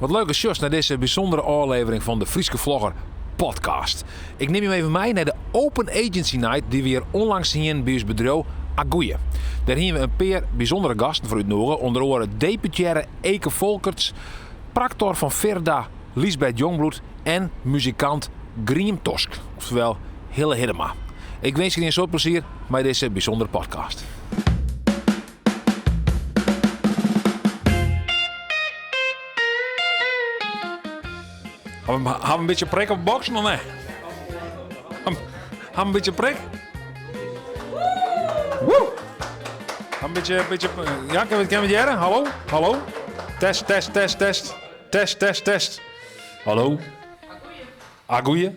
Wat leuk datst sjochst nei dizze bysûndere ôflevering fan de Fryske Vlogger podcast. Ik nim jim even mei nei de Open Agency Night dy't we hjir ûnlangs hienen by ús bedriuw Agoeie. Dêr hiene we in pear bysûndere gasten foar útnûge, ûnder oare deputearre Eke Folkerts, praktor fan Firda Lysbeth Jongbloed en muzikant Griemtosk, oftewel Hille Hiddema. Ik winskje dy in soad plezier mei dizze bysûndere podcast. Ha we in bytsje prik op boksen of net? Ha we in bytsje prik? Woe! Ha in bytsje, bytsje, ja, kinne we it hearre? Hallo? Hallo? Test, test, test, test. Test, test, test. Hallo? Agoeie.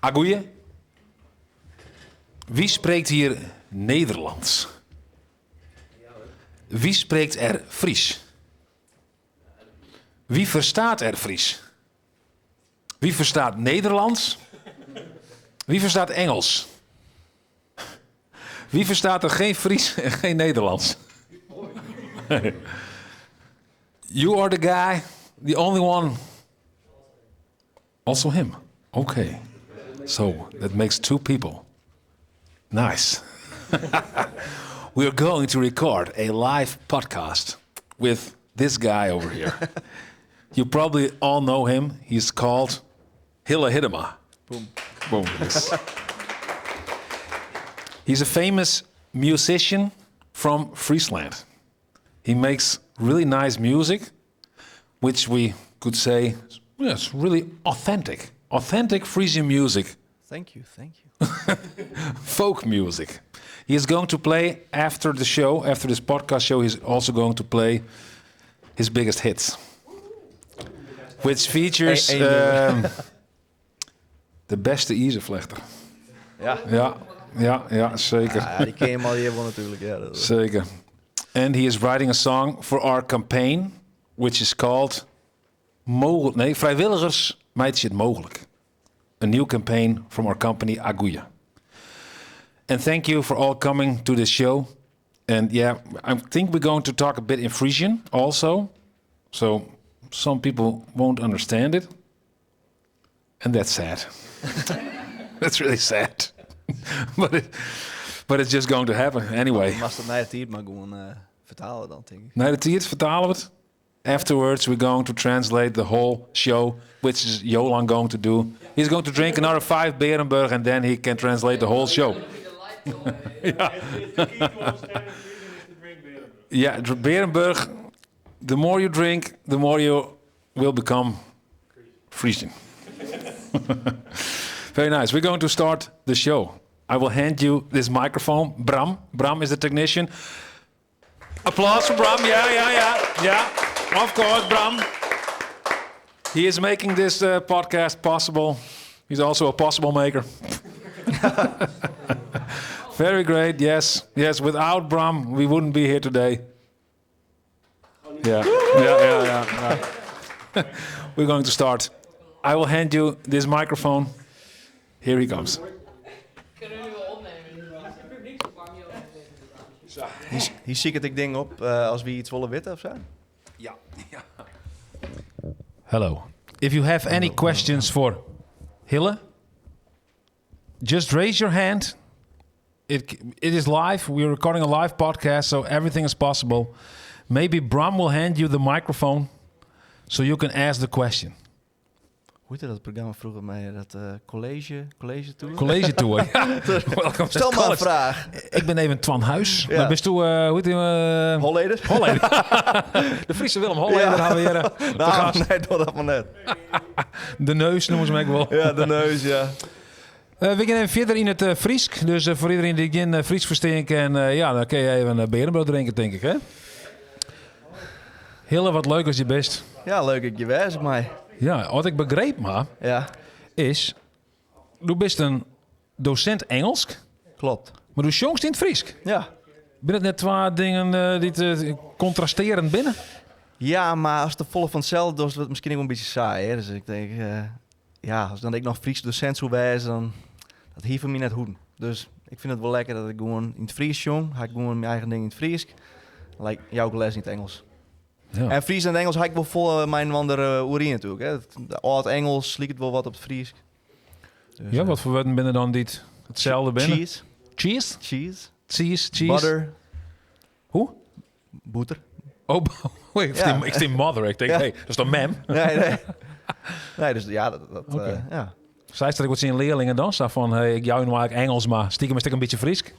Agoeie. Wie spreekt hier Nederlands? Wie spreekt er Fries? Wie verstaat er Fries? Wie verstaat Nederlands? Wie verstaat Engels? Wie verstaat er geen Fries en geen Nederlands? You are the guy, the only one. Also him. Okay. So that makes two people. Nice. We are going to record a live podcast with this guy over here. You probably all know him. He's called Hille Hiddema. Boom. Boom. Yes. He's a famous musician from Friesland. He makes really nice music, which we could say, yeah, it's really authentic. Authentic Frisian music. Thank you, thank you. Folk music. He is going to play after the show, after this podcast show, he's also going to play his biggest hits. Which features de beste izervlechter. Ja. Ja, zeker. Ja, die ken je al hier wel natuurlijk. Ja, dat Zeker. And he is writing a song for our campaign, which is called Mogel nee, Vrijwilligers meitsje it mooglik. A new campaign from our company Agoeie. And thank you for all coming to this show. And yeah, I think we're going to talk a bit in Frisian also. So some people won't understand it. And that's sad. That's really sad. But it's just going to happen anyway. Moatst it nei de tiid mar gewoan fertale dan, tink ik. Nei de tiid fertale we it. Afterwards, we're going to translate the whole show, which is Jolan going to do. He's going to drink another five Berenburg and then he can translate the whole show. Ja. Ja, Berenburg, the more you drink, the more you will become Frisian. Very nice. We're going to start the show. I will hand you this microphone. Bram. Bram is the technician. Applause for Bram. Yeah. Of course, Bram. He is making this podcast possible. He's also a possible maker. Very great. Yes. Without Bram, we wouldn't be here today. Yeah. We're going to start. I will hand you this microphone. Here he comes. Hier zie ik het ik ding op as wy yts wolle witte of sa? Ja. Hello. If you have any questions for Hille, just raise your hand. It is live. We are recording a live podcast, so everything is possible. Maybe Bram will hand you the microphone so you can ask the question. Hoe heette dat programma froeger mei dat college tour? College tour. Welcome to Stel maar een college. vraag. Ik ben even Twan Huis. Ja. Maar bist du, hoe heet die, Holleder? Holleder. De Friese Willem Holleder Ja. hebben we hier, te Nou, gast. nee, doe dat maar net. De neus noemen ze hem ook wel. Ja, de neus, ja. We gaan even verder in het Frysk. Dus voor iedereen die geen Fries verstaan kan, ja, dan kun je even een Berenbrood drinken, denk ik, hè? Hille, wat leuk als je best. Ja, leuk dat je wijs mij. Ja, wat ik begreep maar, is... Du bist een docent Engels. Klopt. Maar du sjongst in het Frysk. Ja. Ben het net twee dingen die te contrasteren binnen? Ja, maar als de volle van hetzelfde is, wordt het misschien ook een beetje saai. Hè? Dus ik denk, ja, als dan ik nog Fries docent zou wezen, dan dat hier voor mij net goed. Dus ik vind het wel lekker dat ik gewoon in het Fries jong, ga ik gewoon mijn eigen ding in het Fries. Like, jou ook les in het Engels. Ja. En Fries en Engels ha ik wol folle mei-inoar oerien natuerlik. Hè. Het âld-Engels liket wol wat op it Frysk. Dus, Ja, wat foar wurden binne dan dy't itselde binne? Cheese. Cheese? Cheese. Cheese, cheese. Butter. Hoe? Bûter. Oh, ik versteer mother. Ik denk, hey, dat is toch mem? Nee, nee. Nee, dus ja, dat, ja. Zei dat ik wat zien leerlingen dan? Zo van, hey, ik jou nu eigenlijk Engels, maar stiekem is het een beetje Frysk.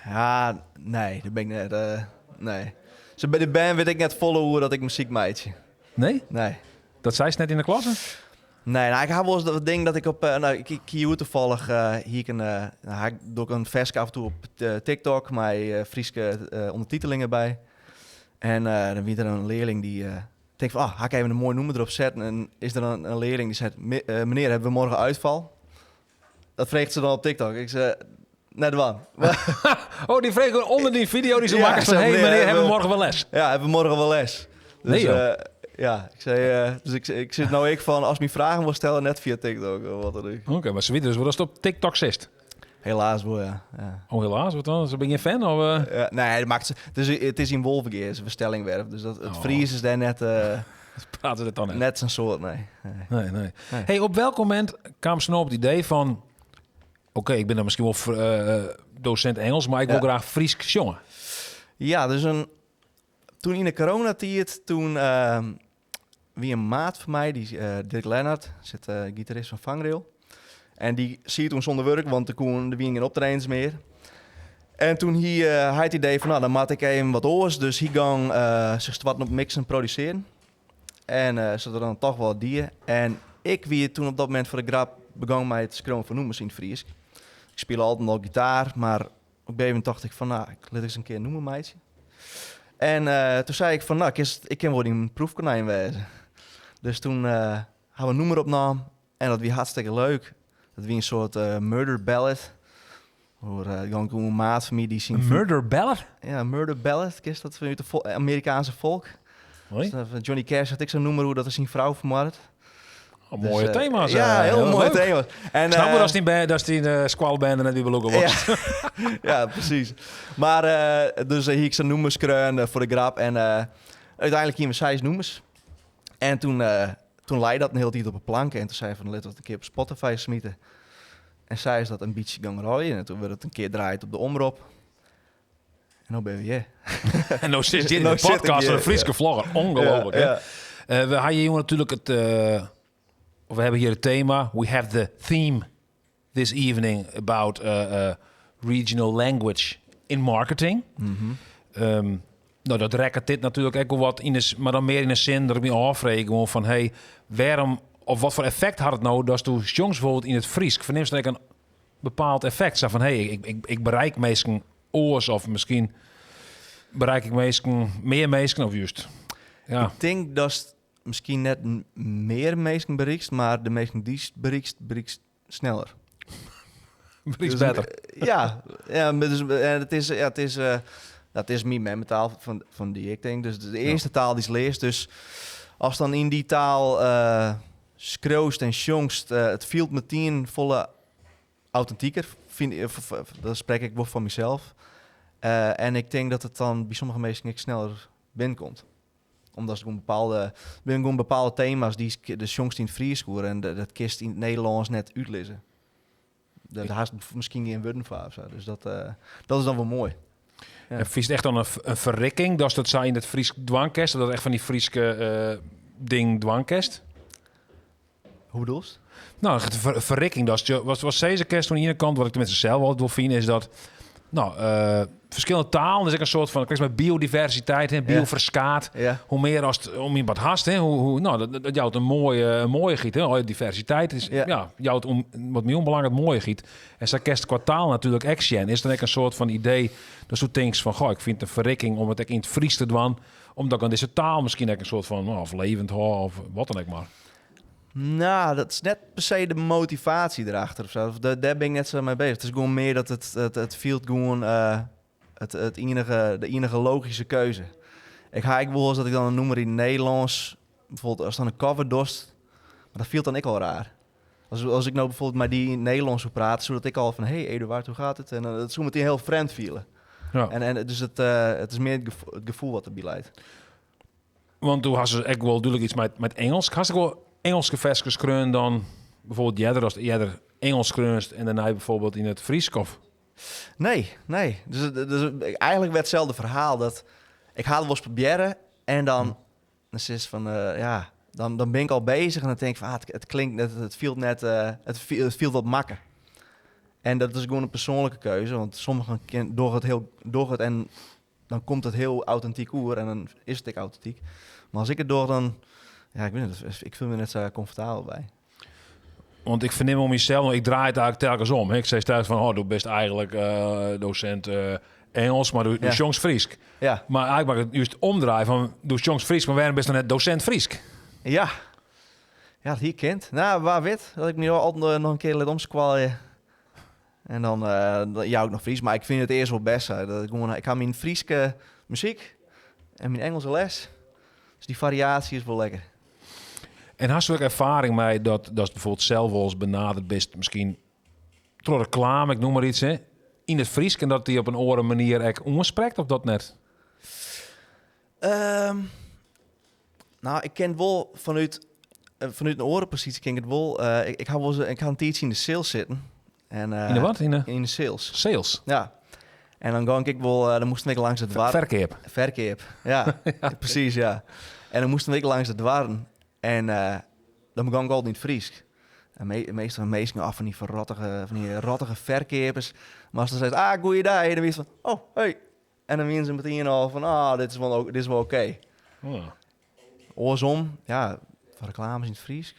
Ja, nee, dat ben ik net. Nee. Zo bij de band weet ik net volle hoe dat ik muzyk meitsje. Nee? Nee. Dat zei ze net in de klasse? Nee, nou, ik heb wel eens dat ding dat ik op... nou, ik hier toevallig hier ik een, nou, ik doe ik een verske af en toe op TikTok, met Frieske ondertitelingen bij. En dan wie er een leerling die denkt van, ah, ga ik even een mooi noemer erop zetten. En is er dan een leerling die zegt, meneer, hebben we morgen uitval? Dat vraagt ze dan op TikTok. Ik zei, net wat. Oh, die vraagt onder die video die ze Ja, maken. ik zei, Hey, meneer, meneer, hebben we hebben we morgen wel les? Ja, hebben we morgen wel les. Dus, Nee, joh. ja, ik zei, dus ik zit nou ik van, als ik vragen wil stellen, net via TikTok of wat dan ook. Oké, maar ze weten dus wat als het op TikTok zit. Helaas wel, ja. Ja. Oh, helaas, wat dan? Ben je een fan? Of? Ja, nee, dat maakt ze, het is in Wolvegea, het is een stellingwerf. Dus dat, het Oh. Fries is daar net, Praten ze het dan net? net zijn soort, nee. Nee. Nee, nee. Nee. Hey, op welk moment kwam ze nou op het idee van... Oké, ik ben dan misschien wel docent Engels, maar ik wil graag Fries jongen. Ja, dus toen in de coronatijd, toen wie een maat van mij, die Dirk Lennart, zit gitarist van Vangrail. En die zie je toen zonder werk, want er kon de wie geen optredens meer. En toen hij het idee van, nou, dan maak ik even wat oors. Dus hij ging zich wat op mixen en produceren. En zat er dan toch wel dier. En ik wie toen op dat moment voor de grap begon mij het schroom van noemers in het Fries. Ik speel altijd al gitaar, maar op een gegeven moment dacht ik van, nou, ik laat eens een keer noemen, meisje. En toen zei ik van, nou, ik kan wel die proefkonijn wezen. Dus toen hadden we een noemer opnam en dat was hartstikke leuk. Dat was een soort murder ballad. Hoor gewoon een maat van mij die zien Een murder ballad? Ja, murder ballad. Kist dat vanuit de Amerikaanse volk. Hoi. Dus, van Johnny Cash had ik zo'n noemer hoe dat is zijn vrouw vermoord. Oh, Dus, mooie thema's, ja, heel heel mooi leuk. thema's. En, Snap je dat die dat die squalband er net weer belokken was? Ja. Ja, precies. Maar dus hier ik zo'n noemers kruin voor de grap. En uiteindelijk gingen we 6 noemers. En toen leidde dat een hele tijd op een plank. En toen zei hij van, laten we het een keer op Spotify smieten. En zij is dat een beetje gaan rooien. En toen werd het een keer draaid op de omroep. En nou ben je hier. En nou zit je in Nou de zit ik podcast van hier, de Frieske ja. vlogger. Ongelooflijk, hè? Ja, ja. We hadden hier natuurlijk het... we hebben hier het thema. We have the theme this evening about regional language in marketing. Nou, dat rekkert dit natuurlijk ook wel wat in de maar dan meer in de zin dat ik me afvraag gewoon van, hey, waarom of wat voor effect had het nou dat toen jongens bijvoorbeeld in het Fries verneemt dat ik een bepaald effect zag van, hey, ik bereik meesten oors of misschien bereik ik meesten meer meesten of juist. Ja. Ik denk dat het misschien net meer meesten bereikt, maar de meesten die het bereikt, bereikt sneller. Bereikt Dus, beter. ja, ja, maar dus, en het is, ja, het is, dat is mijn memmetaal van die ik denk. Dus de eerste taal die ze leert. Dus als dan in die taal schreeuwst en jongst, het viel meteen volle authentieker. Dat spreek ik wel van mezelf. En ik denk dat het dan bij sommige mensen niks sneller binnenkomt. Omdat ze gewoon bepaalde, binnen gewoon bepaalde thema's die de jongst in het Fries scoren en dat kist in het Nederlands net uitlezen. Dat haast misschien geen woorden voor of zo. Dus dat is dan wel mooi. Ja. En is het echt dan een verrikking? Dat is dat zij in het Fries dwangkest, dat echt van die Frieske ding dwangkest? Hoe bedoel je? Nou, de verrikking, dat is de, wat deze kerst van de ene kant, wat ik tenminste zelf altijd wil vinden, is dat, nou, verschillende talen is ook een soort van, kijk maar, biodiversiteit, hè, bioverskaat. Hoe meer als het om iemand hast, hè, hoe, hoe, nou, dat, dat, dat jouwt een mooie giet, hè. Oh, diversiteit is, ja, jouwt om, wat meer onbelangrijk mooie giet. En zij kerst qua taal natuurlijk action. Is dan ook een soort van idee, dat soort things van, goh, ik vind het een verrikking om het ook in het Fries te doen, omdat ik aan deze taal misschien ook een soort van, nou, of levend hou, of wat dan ook maar. Nou, dat is net per se de motivatie erachter of zo. Of daar ben ik net zo mee bezig. Het is gewoon meer dat het viel gewoon het, het enige, de enige logische keuze. Ik ga ik wel eens dat ik dan een noemer in het Nederlands, bijvoorbeeld als dan een cover dorst, maar dat viel dan ik al raar. Als ik nou bijvoorbeeld maar die in het Nederlands zou praten, zodat ik al van, hey Eduard, hoe gaat het? En dat zou meteen heel vreemd vielen. En dus het is meer het gevoel wat erbij leidt. Want do hast dus ek wol dúdlik iets mei it Ingelsk. Hast ek wol Ingelske ferskes skreaun dan bijvoorbeeld earder as earder Ingelsk skreaunst en dêrnei bijvoorbeeld yn it Frysk of? Nee, nee. Dus eigenlijk wer itselde ferhaal. Dat ik ha it wolris probearre en dan, dan sis fan, ja, dan bin ik al bezich en dan tink ik fan, ah, it klinkt net, it fielt net, it fielt wat makke. En dat is gewoan in persoanlike keuze, want sommigen kin, dogge it hiel, dogge it en dan komt it hiel autentyk oer en dan is it ek autentyk. Mar as ik it doch, dan, ja, ik wit net, ik fiel my net sa komfortabel by. Want ik fernim oan mysels, want ik draai it eigentlik telkens om. Ik sis telkens fan, oh, do bist eigentlik dosint Ingelsk, mar do sjongst Frysk. Mar eigentlik moat ik it just omdraaien fan, do sjongst Frysk, mar wêrom bist dan net dosint Frysk? Ja. Ja, dat hie kind. Nou, wa wit, dat ik my altyd noch in kear lit omskoalje. En dan jou ik noch Frysk, mar ik fyn it earst wol bêst sa. Dat ik gewoan, ik ha myn Fryske muzyk en myn Ingelske les. Dus dy fariaasje is wol lekker. En hast ek erfaring mei datst bijvoorbeeld sels wolris benaderd bist, miskien troch reklame, ik noem mar iets, hè, yn it Frysk en dat dy op in oare manier ek oansprekt of dat net? Nou, ik ken wol fanút in oare posysje ken ik it wol. Ik ha wol ik ha in tiidsje yn de sales sitten. En, yn de wat? Yn de? Yn de sales. Sales? Ja. En dan gong ik wol, dan moasten we langs de doar. Ferkeap. Ferkeap, ja. Presys, ja. En dan moasten we langs de doarren. En dan begûn ik altyd yn it Frysk. En meastal minsken af fan dy rottige ferkeapers. Mar as dan seist, ah, goeiedei, dan wie it fan, oh, hey. En dan wienen se metien al fan, ah, dit is wol oké. Oh ja. Oarsom, ja, foar reklames yn it Frysk.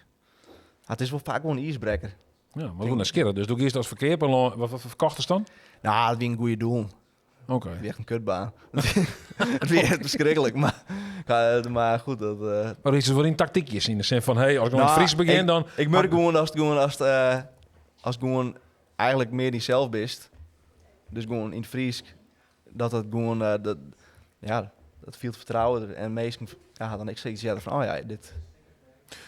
Ah, it is wol faak wol in iisbrekker. Ja, mar wol nijsgjirrich. Dus do giest as ferkeaper lân, wat ferkochtest dan? Nou, dat wie in goede doel. Oké. Het wie echt in kutbaan. Het wie echt ferskriklik, mar goed. Dat, Mar is it wol yn taktykjes yn de sin fan, hey, as ik no yn it Frysk begjin, dan Ik merk gewoan as it gewoan, as it, as it gewoan eigentlik mear dysels bist, dus gewoan yn it Frysk, dat it gewoan, dat, ja, dat fielt fertrouder en minsken, ja, ha dan ek sayts earder fan, oh ja, dit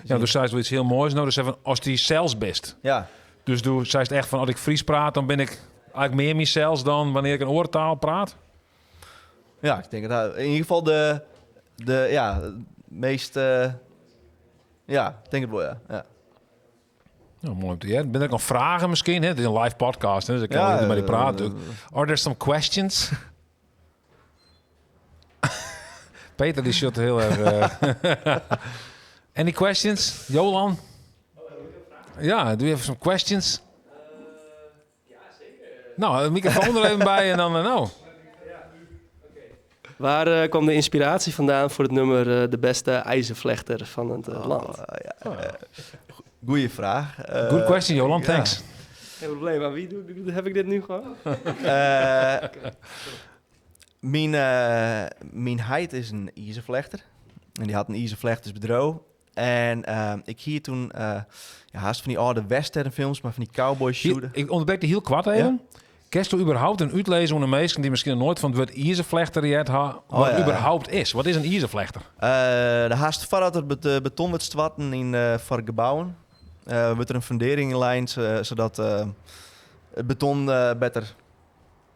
Ja, do seist wol iets hiel moais no, dus even as dysels bist. Ja. Dus do seist echt fan, as ik Frysk praat, dan bin ik eigentlik mear mysels dan wannear't ik in oare taal praat? Ja, ik tink it. Yn ieder gefal de, ja, meast, ja, ik tink it wol, ja. Ja. Nou, moai om te hearren. Binne der ek noch fragen miskien? Hè? It is in live podcast, hè? Dus ik kin wol mei dy prate natuerlik. Are there some questions? Peter dy sjocht hiel erch. Any questions? Jolan? Ja, do you have some questions? Nou, de microfoon er even bij en dan, nou. Waar kwam de inspiratie vandaan voor het nummer De beste ijzervlechter van het land? Ja. Goeie vraag. Good question, Jolan. Thanks. Geen probleem, maar wie doet, heb ik dit nu gewoon? Myn heit is in izerflechter. En dy hat in izerflechtersbedriuw. En ik hie toen, ja, hast fan dy âlde westernfilms, mar fan dy cowboy shooter. Ik ûnderbreek dy hiel koart even. Ja? Kinst do überhaupt in útlizze oan de minsken dy't miskien noch noait fan it wurd izerflechter heard ha, wat it überhaupt is? Wat is in izerflechter? De hast foardat der beton wurdt stoarten yn foar gebouwen, wurdt der in fundearring yn lein, sadat it beton better,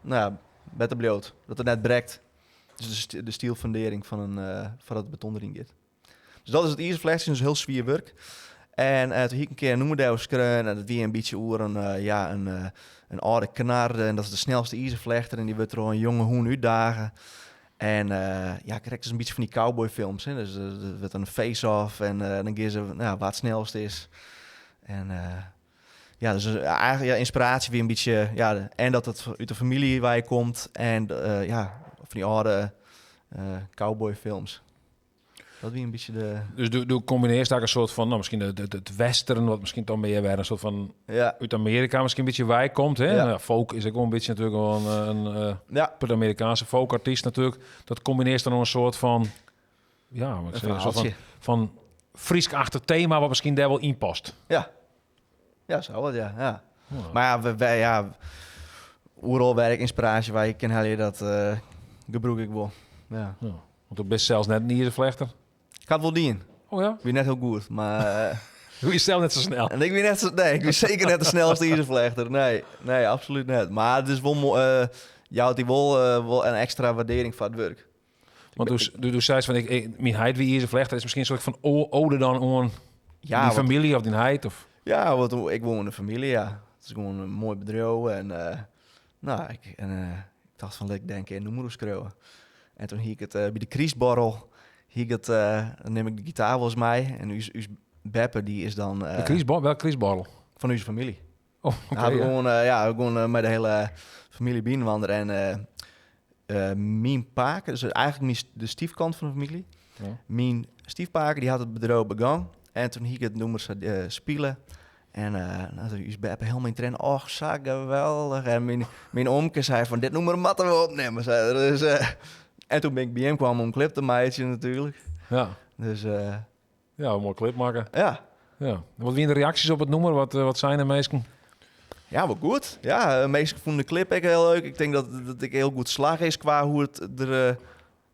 nou ja, better bliuwt. Dat it net brekt. Dus de stielfundearring fan in, foardat it beton deryn giet. Dus dat is it izerflechtsjen, dus hiel swier wurk. En toen hie ik in kear in nûmer dêroer skreaun en dat wie in bytsje oer in, ja, in âlde knar en dat is de snelste izerflechter en dy wurdt troch in jonge hûn útdage. En ja, krekt as in bytsje fan dy cowboyfilms, hè. Dus der wurdt in face-off en dan gean se, nou ja, wa't it snelst is. En ja, dus eigentlik, ja, ynspiraasje wie in bytsje, ja, en dat it út de famylje wei komt en ja, fan dy âlde cowboyfilms. Dat wie in bytsje de... Dus do kombinearrest ek in soart fan, nou, miskien it western, wat miskien dan mear wer in soart fan út Amearika miskien in bytsje wei komt. Hè? Nou, folk is ek wol in bytsje natuerlik wol in Amerikaanske folkartyst natuerlik. Dat kombinearrest dan in soart fan, ja, wat Een zeg je, een soart verhaaltje. van Frysk-achtich tema wat miskien dêr wol yn past. Ja. Ja, sa wat, ja. Ja. Ja. Mar ja, wy, ja, oeral wêr't ik ynspiraasje wei kin helje, dat gebrûk ik wol. Ja. Ja. Want do bist sels net in izerflechter. Ik ha it wol dien. Oh ja? Wie net hiel goed, mar Do wiest sels net sa snel. En ik wie net sa, nee, ik wie seker net de snelste izerflechter. Nee, nee, absolút net. Mar it is wol jout dy wol in ekstra wurdearring foar it wurk. Want do seist fan, ik, myn heit wie izerflechter, is miskien in soart fan ode dan oan Ja, dyn famylje of dyn heit? Of? Ja, want ik woon in de familie, ja. Het is gewoon een mooi bedrijf en, nou, ik dacht van, ik denk in nûmer skriuwe. En toen hie ik it by de krystborrel, hie ik it, dan nim ik de gitaar wel eens mei. En ús beppe, die is dan... De krystborrel? Welke krystborrel? Van ús familie. Oh, oké, Ja, we ja. gewoon, ja, we gewoon met de hele familie binnenwandelen. En mijn paak, dus eigenlijk mijn de stiefkant van de familie. Mijn stiefpaak, die had het bedrijf begonnen. En toen hie ik het nummer spelen. En nou, toen is Beppe helemaal in trainen. Och, zo geweldig. En mijn omke zei van, dit nummer moeten we opnemen. Zei hij. Dus, en toen ben ik bij hem kwam om een clip te maken natuurlijk. Dus, Ja, een mooi clip maken. Ja. Ja. Wat waren de reacties op het nummer? Wat zijn de meesten? Ja, wel goed. Ja, de meesten vonden de clip ook heel leuk. Ik denk dat ik heel goed slag is qua hoe het er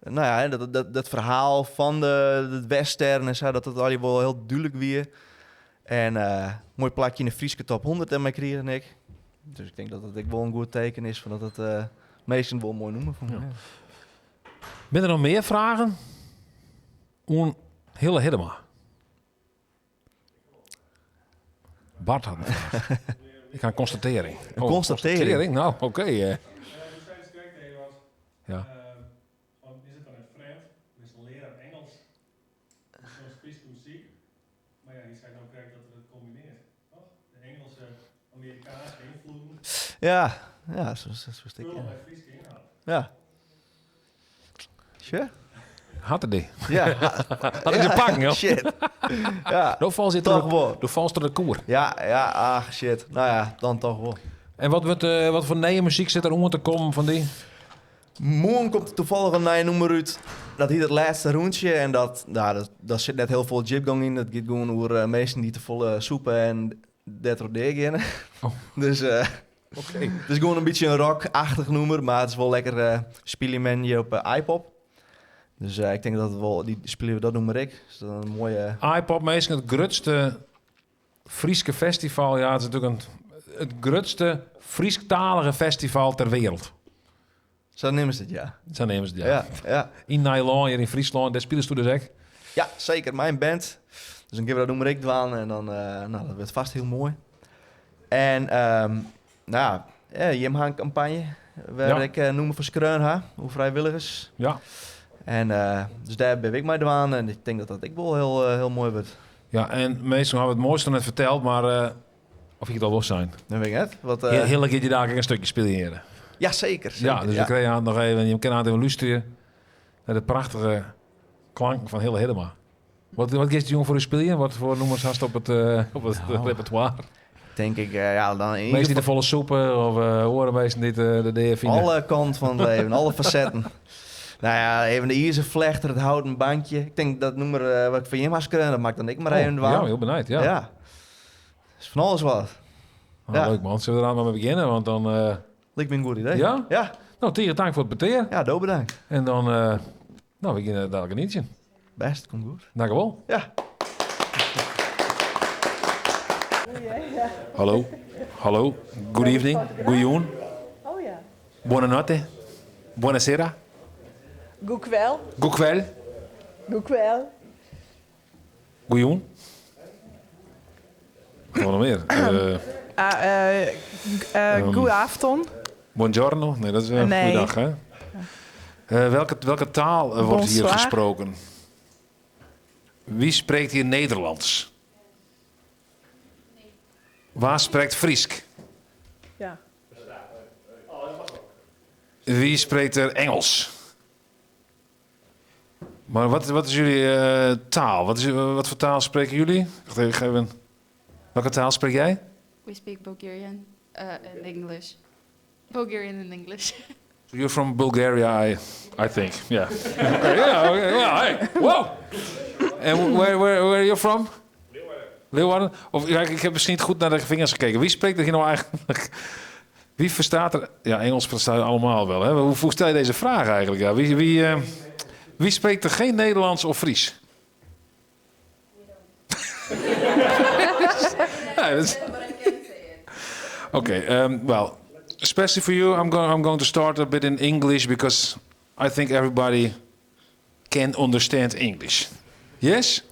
nou ja, hè, dat verhaal van de western en zo, dat het al wel heel duidelijk weer. En mooi plakje in de Frieske top 100 en mij kregen ik. Dus ik denk dat dat ik wel een goed teken is van dat het meesten wel mooi noemen. Van, ja. Ben er nog meer vragen? Oen Hille Hiddema. Bart had een vraag. Ik ga een constatering. Een Oh, constatering? constatering? Nou, oké. Ja. Van, is het dan een vreemd? Is een leraar Engels? Is zo'n Frieske muziek? Maar ja, je zei nou krijg dat het combineert, toch? De Engelse, Amerikaanse invloeden. Ja, ja, zo stik je. Vullen met Frieske inhoud. Ja. Sure. Had het die. Ja. Had ik te pakken, joh. Shit. Ja. Dan valt ze Toch door wel. de valt door de koer. Ja, ja, ach, shit. Nou ja, dan toch wel. En wat voor nieuwe muziek zit er om te komen van die? Morgen komt toevallig een nieuwe nummer uit. Dat heet het laatste rondje. En dat, nou, dat zit net heel veel jibgong in. Dat gaat gewoon over mensen die te volle soepen en dat soort dingen. Oh. Dus het is gewoon een beetje een rock-achtig nummer. Maar het is wel lekker spelen je op iPop. Dus ik denk dat het wel, die spelen we dat noemen ik. Dus dat is een mooie... iPop, meestal het grootste Frieske festival. Ja, het is natuurlijk het grootste Frieskalige festival ter wereld. Zo nemen ze het, ja. Zo nemen ze het, ja. Ja, ja. In Nederland, hier in Friesland, daar spelen ze dus echt. Ja, zeker. Mijn band. Dus dan geven we dat noemen ik dwaan en dan, nou, dat wordt vast heel mooi. En, nou, Jim Haan campagne, waar ik noemen voor Skreun ha, hoe vrijwilligers. En dus daar ben ik mee dwaan en ik denk dat dat ik wel heel mooi wordt. Ja, en meestal hebben we het mooiste net verteld, maar of ik het al los zijn. Dat weet ik net. Wat, Heel een keertje daar een stukje spelen. Ja, zeker, zeker, Ja, dus ja. we kregen aan nog even, je kan aan even luisteren naar de prachtige klank van Hille Hiddema. Wat kiest de jongen voor u spelen? Wat voor nummers had op het repertoire? Denk ik, ja, dan in ieder Meestal niet de geval volle soepen of horen meestal niet de D F in. Alle kanten van het leven, alle facetten. Nou ja, even de Ierse vlechter, het houten bandje. Ik denk dat nummer wat ik van je mag kunnen, dat maakt dan ik maar Oh, even waar. ja, heel benieuwd, ja. Ja. Is van alles wat. Ah, Ja. Leuk man, zullen we eraan maar mee beginnen? Want dan, Lijkt me een goed idee. Ja? Ja. Nou, tegen dank voor het beteer. Ja, doe bedankt. En dan, nou, we beginnen dadelijk een nieuwtje. Best, komt goed. Dank u wel. Ja. Hallo. Hallo. Good evening. Goeie. Oh ja. Buonanotte. Buonasera. Goekwel. Goekwel. Goekwel. Goeie. Wat nog meer? Goedenavond. Buongiorno. Nee, dat is een Nee. goeiedag, hè? Welke taal wordt hier Bonsoir. gesproken? Wie spreekt hier Nederlands? Waar spreekt Friesk? Ja. Wie spreekt er Engels? Maar wat is jullie taal? Wat voor taal spreken jullie? Wacht even, ik ga even. Welke taal spreek jij? We speak Bulgarian and English. Bulgarian and English. So you're from Bulgaria, I think. Yeah. Okay, yeah, okay, yeah, hey. Wow. And where are you from? Leeuwarden. Of, ja, ik heb misschien niet goed naar de vingers gekeken. Wie spreekt er hier nou eigenlijk? Wie verstaat er? Ja, Engels verstaan we allemaal wel. Hè? Hoe stel je deze vraag eigenlijk? Ja, wie spreekt er geen Nederlands of Fries? Ja, dat is Oké, well, especially for you, I'm going to start a bit in English because I think everybody can understand English. Yes?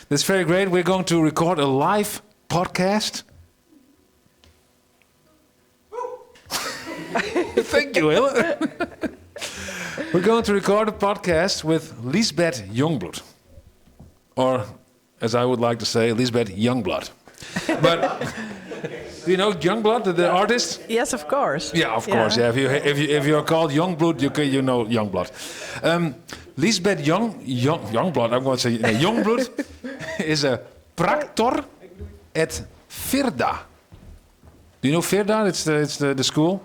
That's very great. We're going to record a live podcast. Thank you, Hille. We're going to record a podcast with Liesbeth Jongbloed. Or, as I would like to say, Liesbeth Youngblood. But do you know Youngblood, the artist? Yes, of course. Yeah, of course. Yeah, if you're called Youngblood, you know Youngblood. Liesbeth Youngblood, I'm going to say Jongbloed, is a practor at Firda. Do you know Firda? It's the school.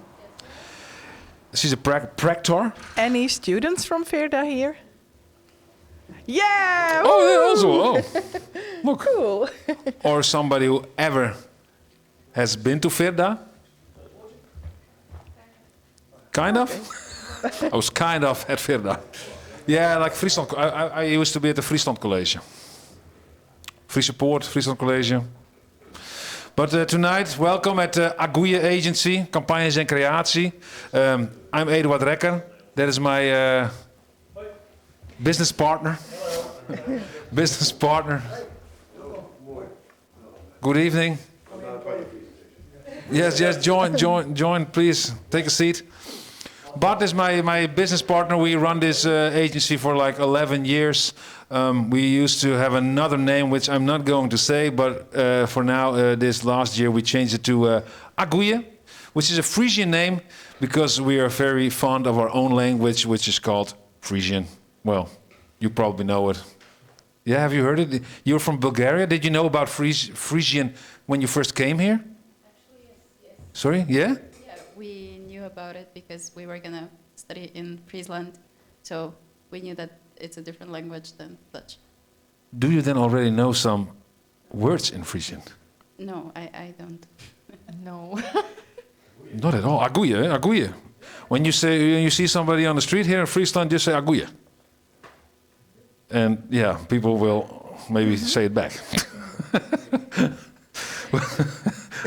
She's a practor. Any students from Firda here? Yeah! Oh, yeah, also. Oh, look. Cool. Or somebody who ever has been to Firda. Kind of? I was kind of at Firda. Yeah, like Friesland. I used to be at the Friesland College. Friese Poort, Friesland College. But tonight, welcome at the Agoeie Agency, Campagnes en Creatie. I'm Eduard Rekker. That is my business partner. Business partner. Good evening. Yes, yes, join, join, join, please. Take a seat. Bart is my business partner. We run this agency for like 11 years. We used to have another name, which I'm not going to say, but for now, this last year, we changed it to Agoeie, which is a Frisian name because we are very fond of our own language, which is called Frisian. Well, you probably know it. Yeah, have you heard it? You're from Bulgaria. Did you know about Frisian when you first came here? Actually, yes. Sorry, yeah? Yeah, we knew about it because we were going to study in Friesland, so we knew that it's a different language than Dutch. Do you then already know some words in Frisian? No, I don't. No. Not at all. Agoeie, eh? Agoeie. When you see somebody on the street here in Friesland, just say agoeie. And people will maybe say it back.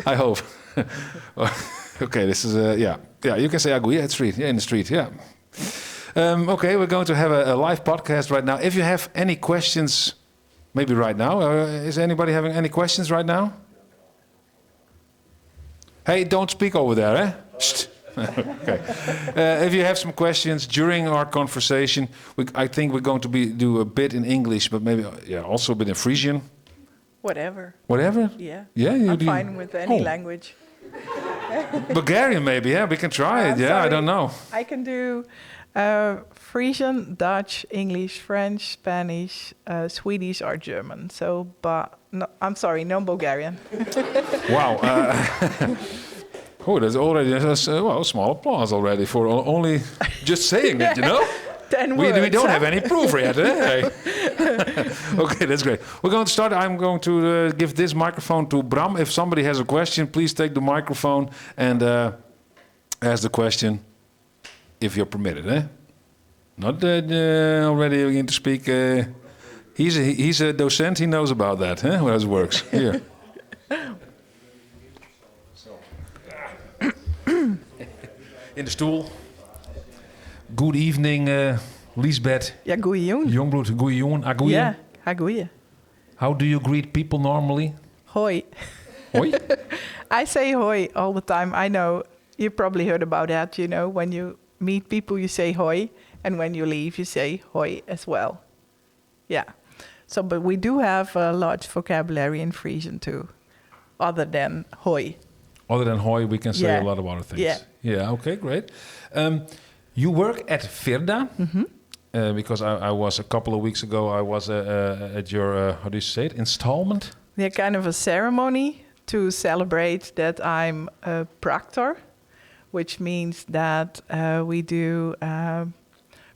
I hope. Okay, this is yeah, yeah. You can say agoeie at street, yeah, in the street, yeah. Okay, we're going to have a live podcast right now. If you have any questions, maybe right now. Is anybody having any questions right now? Hey, don't speak over there, eh? Shh. Okay. If you have some questions during our conversation, I think we're going to do a bit in English, but maybe also a bit in Frisian. Whatever. Whatever? Yeah. Yeah, you I'm do. fine with any Oh. language. Bulgarian maybe, yeah, we can try it. I'm Yeah, I sorry. don't know. I can do Frisian, Dutch, English, French, Spanish, Swedish or German. So, but no, I'm sorry, no Bulgarian. Wow. Oh, there's already a small applause already for only just saying it, you know? 10 We words, don't huh? have any proof yet. Eh? Okay, that's great. We're going to start. I'm going to give this microphone to Bram. If somebody has a question, please take the microphone and ask the question, if you're permitted. Eh? Not already begin to speak. He's a docent. He knows about that. Eh? How it works. Here. In de stoel. Good evening, Liesbeth. Ja, goeie jong. Jongbloed, goeie jong. Agoeie. Ja, agoeie. How do you greet people normally? Hoi. Hoi? I say hoi all the time. I know you probably heard about that. When you meet people, you say hoi. And when you leave, you say hoi as well. Yeah. But we do have a large vocabulary in Frisian too, other than hoi. Other than hoi, we can say a Yeah. lot of other things. Yeah. Yeah, okay, great. You work at Firda, because I was a couple of weeks ago, I was at your, how do you say it, installment? Yeah, kind of a ceremony to celebrate that I'm a proctor, which means that we do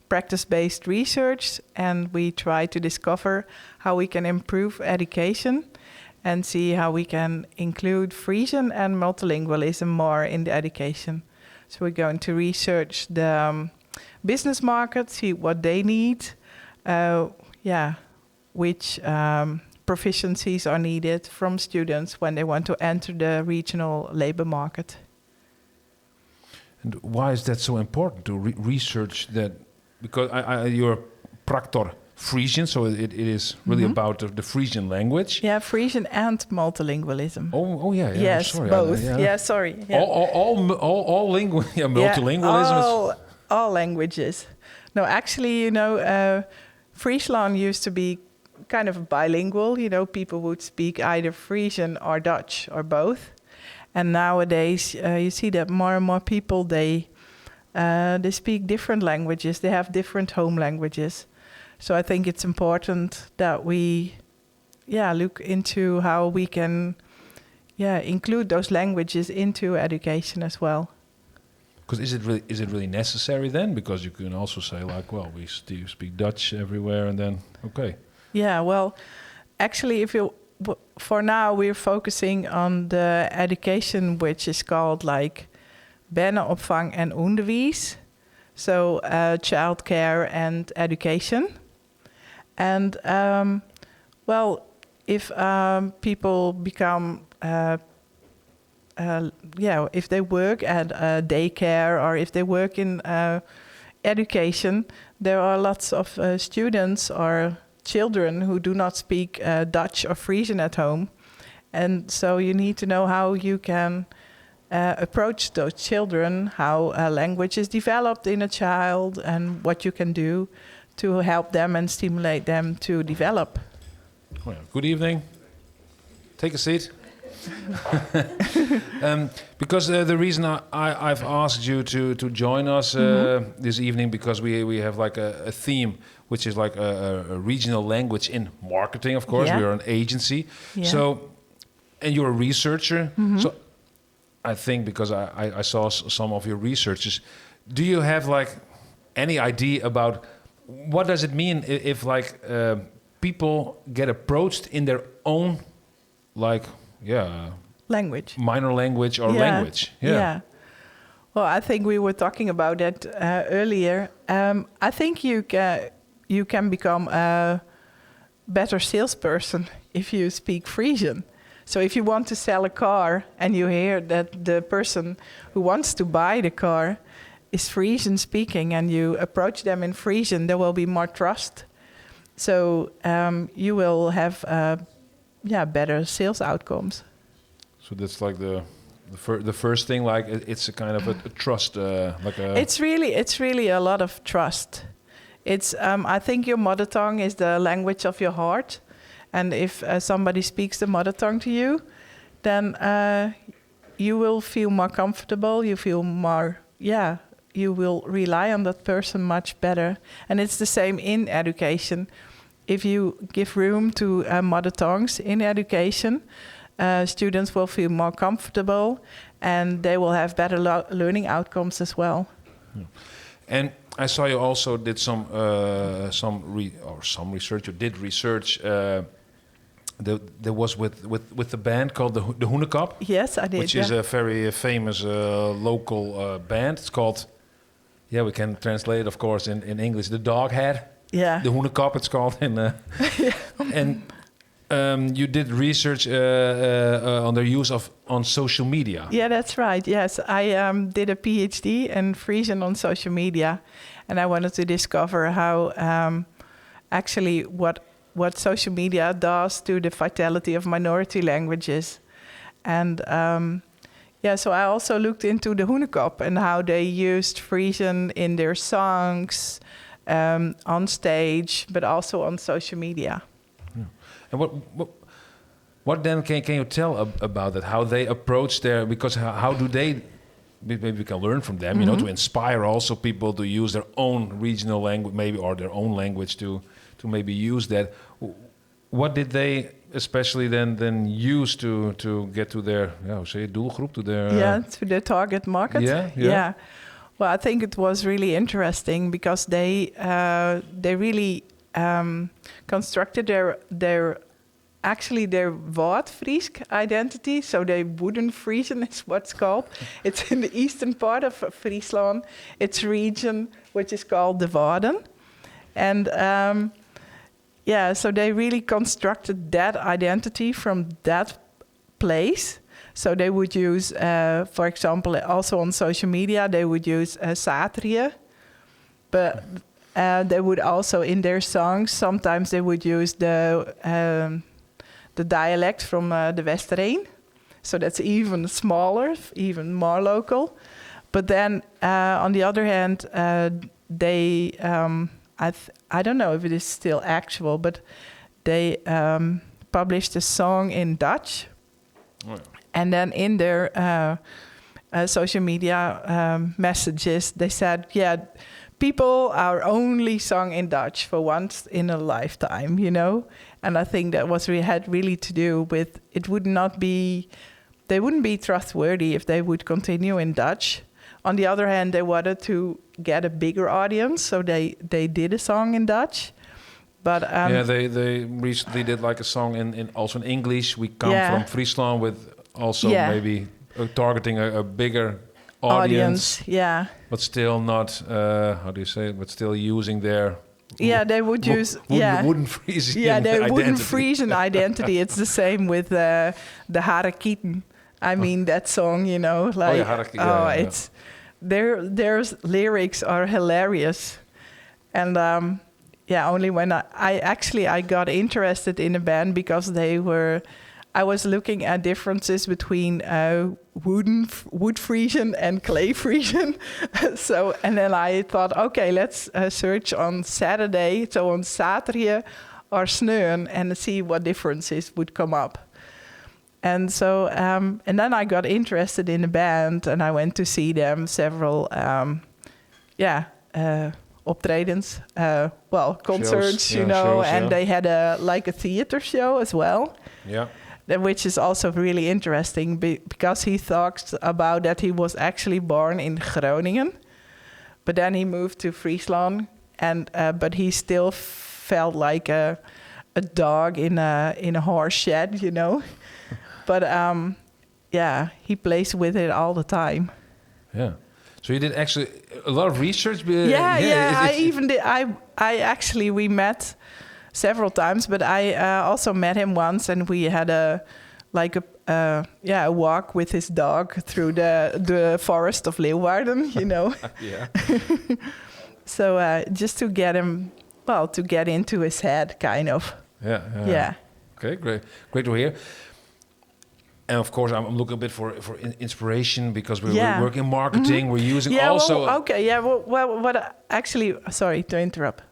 practice-based research and we try to discover how we can improve education and see how we can include Frisian and multilingualism more in the education. So we're going to research the business market, see what they need, which proficiencies are needed from students when they want to enter the regional labor market. And why is that so important to research that? Because you're Practor Frisian. So it is really about the Frisian language. Yeah, Frisian and multilingualism. Oh, yeah. Yes, sorry. Both. Yeah. Yeah, sorry. Yeah. All yeah, multilingualism. Yeah, is- all languages. No, actually, Friesland used to be kind of bilingual. People would speak either Frisian or Dutch or both. And nowadays, you see that more and more people, they speak different languages. They have different home languages. So I think it's important that we look into how we can include those languages into education as well. Because is it really necessary then? Because you can also say like, well, we still speak Dutch everywhere, and then okay. Yeah, well, actually, if you for now we're focusing on the education, which is called berneopfang en ûnderwiis, so childcare and education. And well, if people become, yeah, if they work at a daycare or if they work in education, there are lots of students or children who do not speak Dutch or Frisian at home. And so you need to know how you can approach those children, how a language is developed in a child, and what you can do to help them and stimulate them to develop. Well, good evening. Take a seat. Because the reason I've asked you to join us this evening, because we have a theme, which is a regional language in marketing, of course. We are an agency. And you're a researcher. So I think because I saw some of your researches, do you have any idea about what does it mean if people get approached in their own Language, minor language or language? Yeah. Well, I think we were talking about that earlier. I think you can become a better salesperson if you speak Frisian. So if you want to sell a car and you hear that the person who wants to buy the car is Frisian speaking and you approach them in Frisian, there will be more trust. So you will have better sales outcomes. So that's like the first thing, like it's a kind of a trust. Like a It's really a lot of trust. I think your mother tongue is the language of your heart. And if somebody speaks the mother tongue to you, then you will feel more comfortable. You feel more, yeah, you will rely on that person much better. And it's the same in education. If you give room to mother tongues in education, students will feel more comfortable and they will have better learning outcomes as well. And I saw you also did some or some research. You did research. There was with the band called the Hûnekop. Yes, I did. Which is a very famous local band. It's called, yeah, we can translate it, of course, in English. The Dog Head. The Hûnekop, it's called. And you did research on their use of on social media. Yeah, that's right. Yes, I did a PhD in Frisian on social media, and I wanted to discover actually what social media does to the vitality of minority languages. I also looked into the Hûnekop and how they used Frisian in their songs, on stage, but also on social media. Yeah. And what then can you tell about that? How they approach their, because how do they, maybe we can learn from them, to inspire also people to use their own regional language, maybe, or their own language to maybe use that. What did they especially then use to get to their, yeah, hoe say je, doelgroep, to their, Yeah, to their target market? Yeah, yeah. Yeah. I think it was really interesting because they really constructed their Wâldfrysk identity. So they wooden Frisian is what's called. It's in the eastern part of Friesland. It's a region which is called the Wâlden. So they really constructed that identity from that place. So they would use, for example, also on social media, they would use Satria. But They would also in their songs sometimes they would use the dialect from the Westereen, so that's even smaller, even more local. But then on the other hand, they I don't know if it is still actual, but they published a song in Dutch. Oh, yeah. And then in their social media messages, they said, "Yeah, people are only sung in Dutch for once in a lifetime." And I think that was we had really to do with it would not be, they wouldn't be trustworthy if they would continue in Dutch. On the other hand, they wanted to get a bigger audience, so they did a song in Dutch. But Yeah, they recently did like a song in also in English. We come from Friesland with also maybe targeting a bigger audience, audience, yeah. but still not how do you say it? But still using their Yeah, they would use wooden Frisian Yeah, they wooden identity. Frisian identity. It's the same with the Harekieten. I mean that song, like Harekieten, oh, yeah. it's their lyrics are hilarious, and yeah, only when I actually I got interested in the band because they were. I was looking at differences between wood Frisian and clay Frisian. So, and then I thought, okay, let's search on Saturday, so on Saturday or Sneon, and see what differences would come up. And so, and then I got interested in the band, and I went to see them several, optredens, well, concerts, Shows, you yeah, know, shows, and yeah. they had a like a theater show as well. Which is also really interesting because he talks about that he was actually born in Groningen, but then he moved to Friesland, and but he still felt like a dog in a horse shed. But yeah, he plays with it all the time. Yeah. So you did actually a lot of research. Yeah, yeah. I even did. I actually we met several times, but I also met him once, and we had a like a yeah a walk with his dog through the forest of Leeuwarden. So just to get him, well, to get into his head, kind of. Yeah. Okay, great, great to hear. And of course, I'm looking a bit for inspiration because we work in marketing. We're using Yeah, also. well, okay, yeah. Well, what actually? Sorry to interrupt,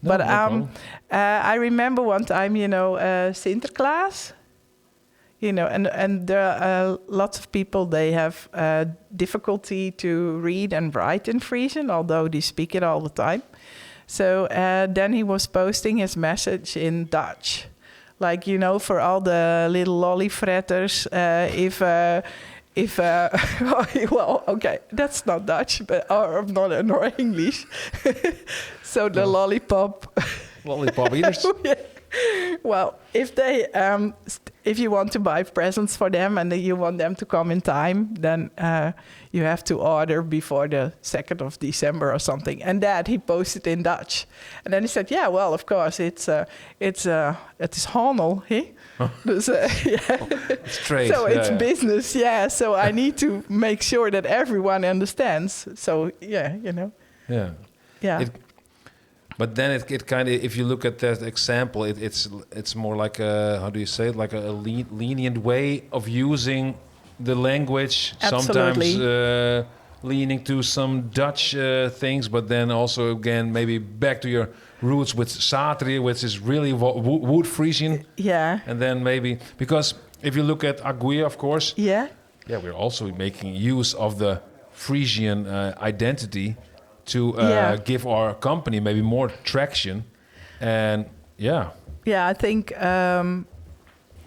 No, but no problem. I remember one time, Sinterklaas. And there are lots of people, they have difficulty to read and write in Frisian, although they speak it all the time. So then he was posting his message in Dutch. Like, for all the little lollyfretters, if well, okay, that's not Dutch, but or not nor English. So the lollipop. Lollipop eaters. Yeah. Well, if you want to buy presents for them and you want them to come in time, then you have to order before the 2nd of December or something. And that he posted in Dutch. And then he said, yeah, well, of course, it is handel, he? Dus, yeah. It's trade. So it's business, yeah. So I need to make sure that everyone understands. So, yeah, you know. Yeah. But then it kind of, if you look at that example, it's more like a, how do you say it, like a lenient way of using the language. Sometimes leaning to some Dutch things, but then also again maybe back to your roots with Satria, which is really wood Frisian. And then maybe, because if you look at Aguia, of course, yeah, we're also making use of the Frisian identity to give our company maybe more traction. And yeah. Yeah, I think,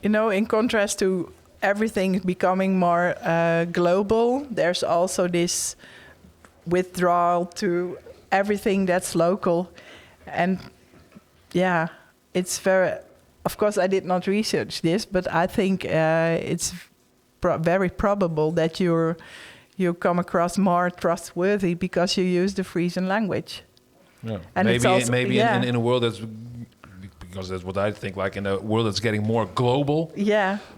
in contrast to everything becoming more global, there's also this withdrawal to everything that's local. And yeah, it's very, of course, I did not research this, but I think it's very probable that you come across more trustworthy because you use the Frisian language. Yeah. And it's Maybe also, yeah. in a world that's, because that's what I think, like in a world that's getting more global.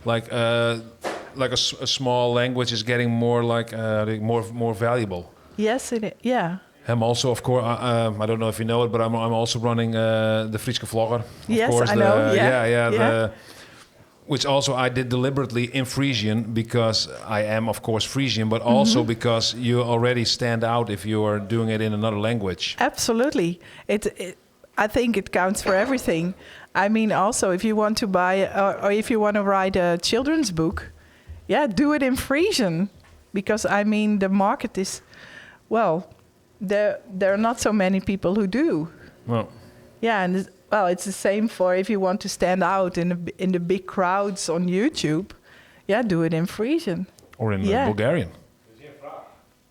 Like a small language is getting more valuable. Yes, it is. Yeah. I'm also, of course, I don't know if you know it, but I'm also running the Fryske Vlogger. Of Yes, course, I know, yeah, yeah, yeah. yeah. Which also I did deliberately in Frisian because I am, of course, Frisian, but also because you already stand out if you are doing it in another language. Absolutely. I think it counts for everything. I mean, also, if you want to buy or if you want to write a children's book, yeah, do it in Frisian. Because, I mean, the market is, well, there are not so many people who do. Well. Yeah, and well, it's the same for if you want to stand out in the big crowds on YouTube. Yeah, do it in Frisian. Or in Bulgarian.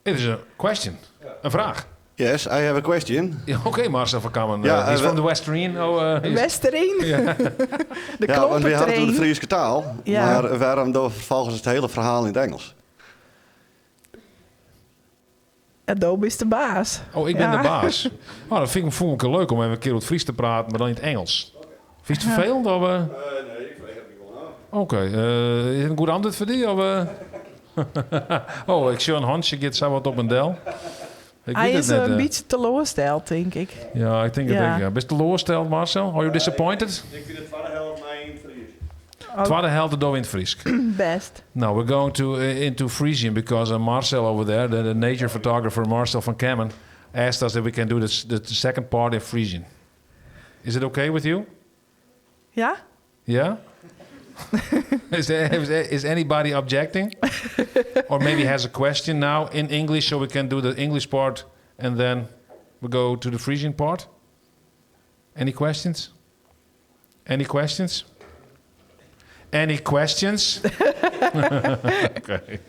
It is a question. Een vraag. Yes, I have a question. Ja, oké, Marcel van Kammen. Ja, He's from the Westereen. Oh, Westereen? De Ja, want we hadden het over de klompentrain. Friese taal. Maar waarom dan vervolgens het hele verhaal in het Engels? Adobe is de baas. Oh, ik ben Ja. de baas. Oh, dat vind ik, vond ik leuk om even een keer op het Fries te praten, maar dan in het Engels. Vind je het vervelend? Of? Nee, ik vraag het niet wel aan. Oké, is het een goed antwoord voor die? Of? Oh, ik zie een handje, gaat zo wat op een del. Ik Hij weet het is net, een beetje teleurgesteld, denk ik. Ja, ik denk het Ja. ook, ja. Best teleurgesteld, Marcel? Are you disappointed? Ik vind het tweede helft mij in het Fries. Oh. Tweede helft door in het Fries. Best. Now we're going to into Frisian because Marcel over there, the nature photographer Marcel van Kammen, asked us if we can do this, the second part in Frisian. Is it okay with you? Ja? Yeah? Is anybody objecting? Or maybe has a question now in English, so we can do the English part and then we go to the Frisian part? Any questions? Any questions? Any questions? Okay.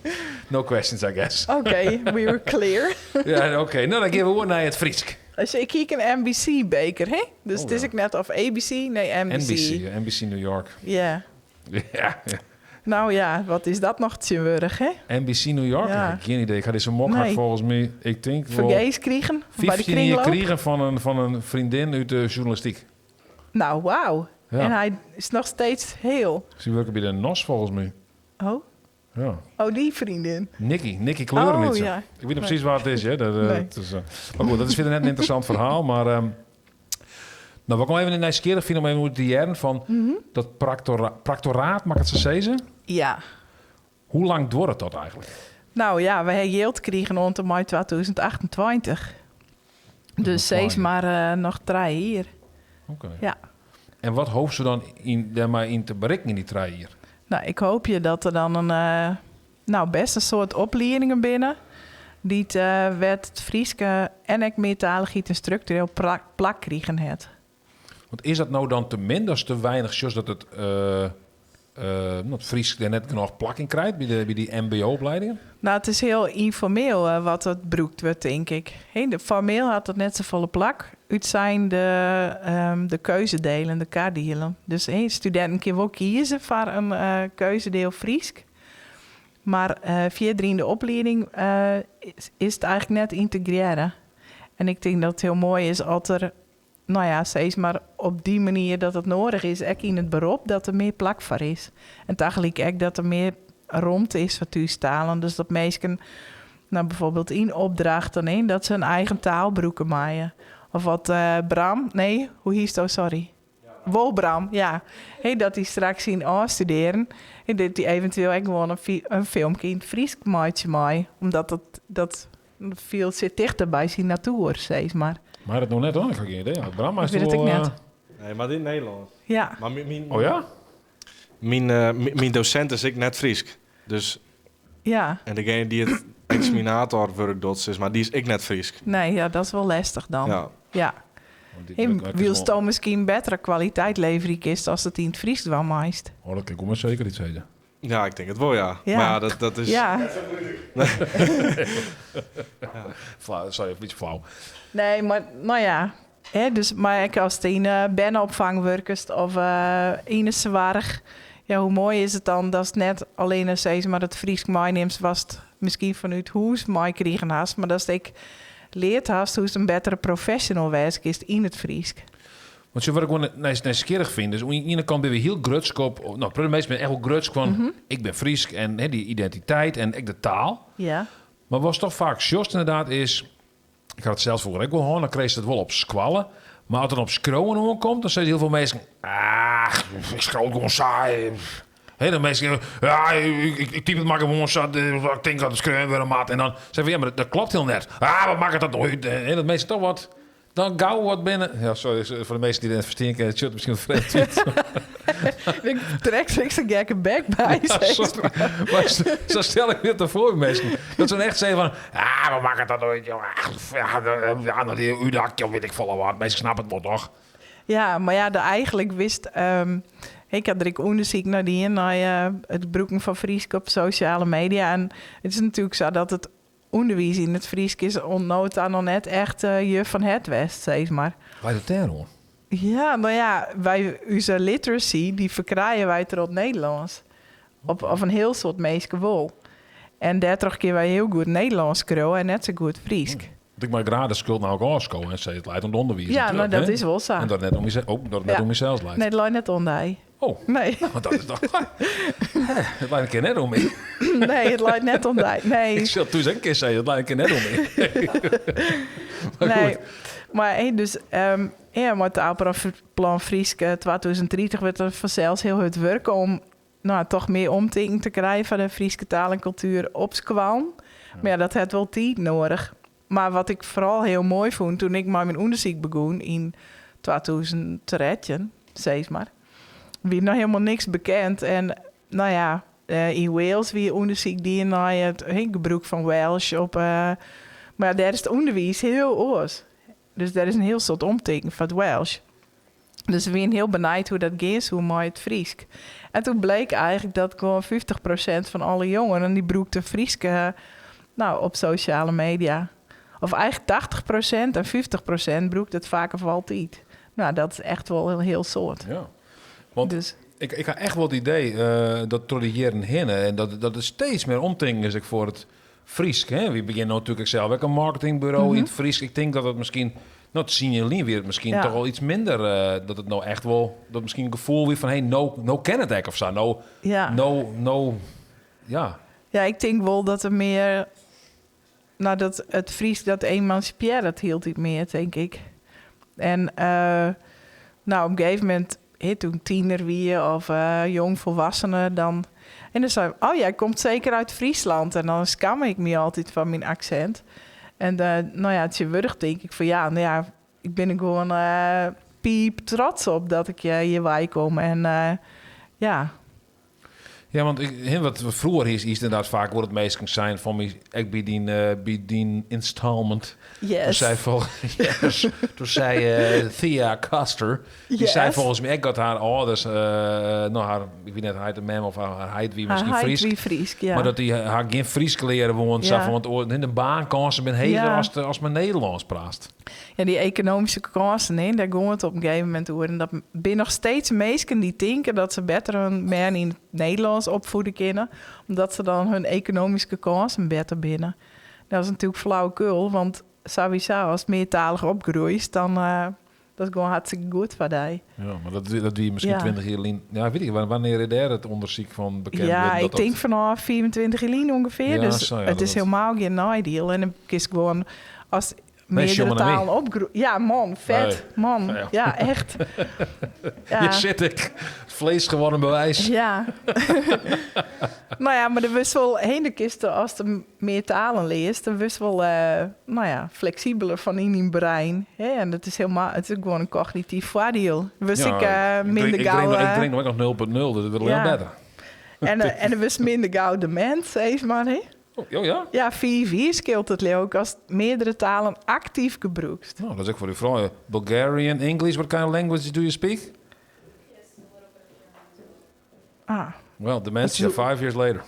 No questions, I guess. Oké, we were clear. Ja, oké. Nou, dan geven we naar het Friesk. Dus ik kijk een NBC-beker, hè? Dus Oh, het is ja. ik net of ABC, nee, NBC. NBC, NBC New York. Ja. Ja, ja. Nou ja, wat is dat nog tegenwoordig, hè? NBC New York? Ja. Ik heb geen idee. Ik ga deze mok Nee. volgens mij. Ik denk wel Vergees kriegen bij de 15 jaar kringloop. kriegen van een vriendin uit de journalistiek. Nou, wauw. Ja. En hij is nog steeds heel. Ze werken bij de NOS volgens mij. Oh, Ja. oh die vriendin. Nicky, Nicky Kleuren Oh, niet zo. ja. Ik weet niet precies waar het is. Hè. Dat, Nee. het is, maar goed, dat is verder net een interessant verhaal. Maar nou, wat ik nog even nieuwsgierig vind om even te jaren van dat practoraat, mag ik het zo zeggen? Ja. Hoe lang duurt het dat eigenlijk? Nou ja, we hebben geld gekregen rond de mei 2028. Dus nog steeds lang. maar nog drie hier. Oké. Ja. En wat hoopt ze dan daar maar in te bereiken in die drie hier? Nou, ik hoop je dat er dan een, nou, best een soort opleidingen binnen. Die het, werd het Frieske en ook meertaligheid en structureel plak kriegen het. Want is dat nou dan te min, dat is te weinig, zoals dat het, dat Fries er net genoeg plak in krijgt bij die M B O-opleidingen? Nou, het is heel informeel, wat het broekt wordt, denk ik. Hey, de formeel had het net zo volle plak. Het zijn de keuzedelen, de kaartdelen. Dus hey, studenten kunnen wel kiezen voor een keuzedeel Friesk. Maar via drie in de opleiding is het eigenlijk net integreren. En ik denk dat het heel mooi is als er, nou ja, steeds maar op die manier dat het nodig is, ook in het beroep, dat er meer plak voor is. En tegelijk ook dat er meer ruimte is voor thuistalen. Dus dat mensen, nou, bijvoorbeeld in opdrachten, hè, dat ze een eigen taalbroeken maaien. Of wat Bram, nee, hoe heet dat, sorry. Wolbram, ja. Hey, dat die straks zien afstuderen. En dat die eventueel ook gewoon een filmpje in het Fries maatje maai. Omdat dat veel zit dichter bij zijn natuur, steeds maar. Maar dat nog net hoor, ik heb geen idee. Bram, maar Ik is weet het wel, ook net. Nee, maar in het Nederlands. Ja. Maar Oh ja? Mijn docent is ik net Friesk. Dus, Ja. En degene die het examinatorwerk doet, is, maar die is ik net Friesk. Nee, ja, dat is wel lastig dan. Ja. Ja. Want dit Hey, lukt ook wil wel. Stoom misschien betere kwaliteit leveren kist als het in het Fries wel meest? Oh, dat kan ik maar zeker iets zeggen. Ja, ik denk het wel, ja. Ja. Maar ja, dat is... Ja. Flauw, sorry, een beetje flauw. Nee, maar nou ja. Hè, dus, maar ik als het in bennenopvangwerkers of in een zwaarg. Ja, hoe mooi is het dan dat het net alleen een steeds maar het Fries meeneemt was het misschien vanuit hoe ze mij kregen haast, maar dat ik leert haast hoe ze een betere professional wees is in het Fries. Want zo wat ik gewoon nieuwsgierig vind, dus aan de ene kant ben we heel grutsk op, nou, de meesten ben echt wel grutsk van, ik ben Friesk en hè, die identiteit en ik de taal. Maar was toch vaak just inderdaad is, Ik ha it sels froeger ek wol hân, dan kreest it wol op skoalle. Mar as it dan op skriuwen oankomt, dan sizze hiel folle minsken, Ach, ik skriuw it gewoan sa. Hè, de minsken, ja, ik typ it mar gewoan sa, ik tink dat it skreaun wurde moat. En dan sizze we, ja, mar dat klopt hiel net. Ah, wat makket dat no út? En dat minsken toch wat, dan gau wat binne. Ja, sorry, foar de minsken dy't it net ferstean kinne, it sjocht der miskien wat frjemd út. Ik trek straks in gekke bek by. Ja, sorry. Mar sa stel ik my it foar, minsken. Dat se dan echt sizze fan, ah, wat makket dat no út, jonge. Ja, ja, no dy úthakje of wit ik folle wat. Minsken snappe it wol, toch? Ja, mar ja, de eigentlik wist... ik ha der ek ûndersyk nei dien, nei it brûken fan Frysk op sosjale media. En it is natuerlik sa dat it ûnderwiis yn it Frysk is oant no ta noch net echt juf fan het west, sis mar. Leit it dêr oan? Ja, no ja, wy, ús literacy, dy ferkrije wy troch it Nederlânsk. Of in hiel soad minsken wol. En dêrtroch kinne wy hiel goed Nederlânsk skriuwe en net sa goed Frysk. Want ik mei graach de skuld no ek ôfskowe en sizze it leit oan it ûnderwiis. Ja, no, dat is wol sa. En dat it net om mysels, oh, dat it net om mysels leit. Nee, it leit net oan dy. Oh. Nee. Want dat is toch... It leit in kear net oan my. Nee, it leit net oan dy. Nee. Ik sil thús ek in kear sizze, it leit in kear net oan my. Maar Nee. goed. Mar hey, dus, ja, mei it Taalplan Frysk 2030 wurdt der fansels hiel hurd wurke om no, toch mear omtinken te krijen foar de Fryske taal en kultuer op skoallen. Mar ja, dat hat wol tiid noadich. Mar wat ik foaral hiel moai fûn toen ik mei myn ûndersyk begûn yn 2013, sis mar, wie noch hielendal niks bekend. En no ja, yn Wales wie ûndersyk dien nei it gebrûk fan Welsh op. Mar ja, dêr is it ûnderwiis hiel oars. Dus dêr is in hiel soad omtinken foar it Welsh. Dus we wienen hiel benijd hoe dat gean soe mei it Frysk. En toen bleek eigentlik dat gewoan 50% fan alle jongeren dy brûkte Frysk no, op sosjale media. Of eigentlik 80% en 50% brûkt it faak of altyd. No, dat is echt wol in hiel soad. Ja. Want Dus ik ha echt wol it idee dat troch de jierren hinne en dat der steeds mear omtinken is ek foar it Frysk. Hè? Wy begjinne no natuerlik sels ek in marketingburo yn it Frysk. Ik tink dat it miskien, no, tsien jier lyn wie it miskien toch al iets minder, dat it no echt wol, dat miskien in gefoel wie fan, hé, no kin it ek of sa. No, no, no, ja. Ja, ik tink wol dat der mear, no, dat it Frysk dat emansipearret hieltyd mear, tink ik. En no, op in gegeven momint, hè, toen ik tiener wie of jongvolwassene, dan, en dan sei ik, oh, jij komt zeker uit Friesland. En dan skamme ik my altyd foar myn aksint. En no ja, tsjintwurdich tink ik fan ja, no ja, ik bin der gewoan piip trots op dat ik hjir wei kom. En ja. Ja, want ik, hè, wat froeger is, is ynderdaad faak wol it minsken sein fan my, ek by dyn installment. Toen sei vol, yes, toen sei Thea Custer, dy sei folgens my ek dat har âlders, no, har, ik wit net, heit en mem of har heit wie Har miskien heit Frysk. wie Frysk, ja. Mar dat dy har gjin Frysk leare woenen, sa fan, want oar, de baankânsen binne heger as men Nederlânsk praatst. Ja, dy ekonomyske kânsen, hè, dêr gie it op in gegeven momint oer. En dat binne noch steeds minsken dy't tinke dat se better hun bern yn it Nederlânsk opfiede kinne, omdat se dan hun ekonomyske kânsen better binne. Dat is natuerlik flauwekul, want sawiesa, ast meartalich opgroeist, dan dat is gewoan hartstikke goed foar dy. Ja, mar dat wie miskien 20 jier lyn. Ja, wit ik, wannear is dêr it ûndersyk fan bekend Ja, wurden ik dat dat tink fanôf 25 jier lyn ûngefear. Ja, Dus sa, ja, it dat is dat hielendal gjin neidiel. En dan kinst gewoan as Nee, meardere sjoch mar nei my. talen opgroeien. Ja, man, fet. Nee. Man, Ja. ja, echt. Ja. Hjir sit ik, vlees geworden bewijs. Ja. Nou ja, mar der wurdst wol heen de kiste as de mear talen learst, dan wurdst wol no ja, fleksibeler fan yn dyn brein. Hè? En dat is hielendal, it is gewoan in kognityf foardiel. Wurdst Ja, ek, minder gau, ik drink noch ek noch 0,0, dus it wurdt allinnich better. En dan wurdst minder gau demint, sis mar, hè? Oh, oh ja? Ja, 5 jier skeelt it leau ik ast meardere talen aktyf gebrûkst. No, dat is ek foar dy froulju. Bulgarian, English, what kind of language do you speak? Ah. Well, dementia, 5 years later.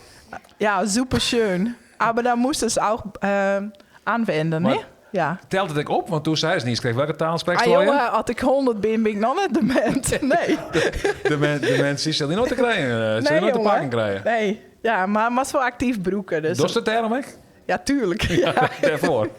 Ja, super schön. Aber da muss es auch anwenden, Maar ne? Ja. Telt it ek op? Want toen sei se niet, kreeg welke taal spreekst Ah, du? jongen, als ik 100 ben, ben ik nog net dement. Nee. De dementie zal die nooit te krijgen, zal die Nee, nooit te jongen. pakken krijgen. Nee. Ja, maar zo actief broeken. Dus Doe het daarom ook? Ja, tuurlijk. Ja, Ja. daarvoor.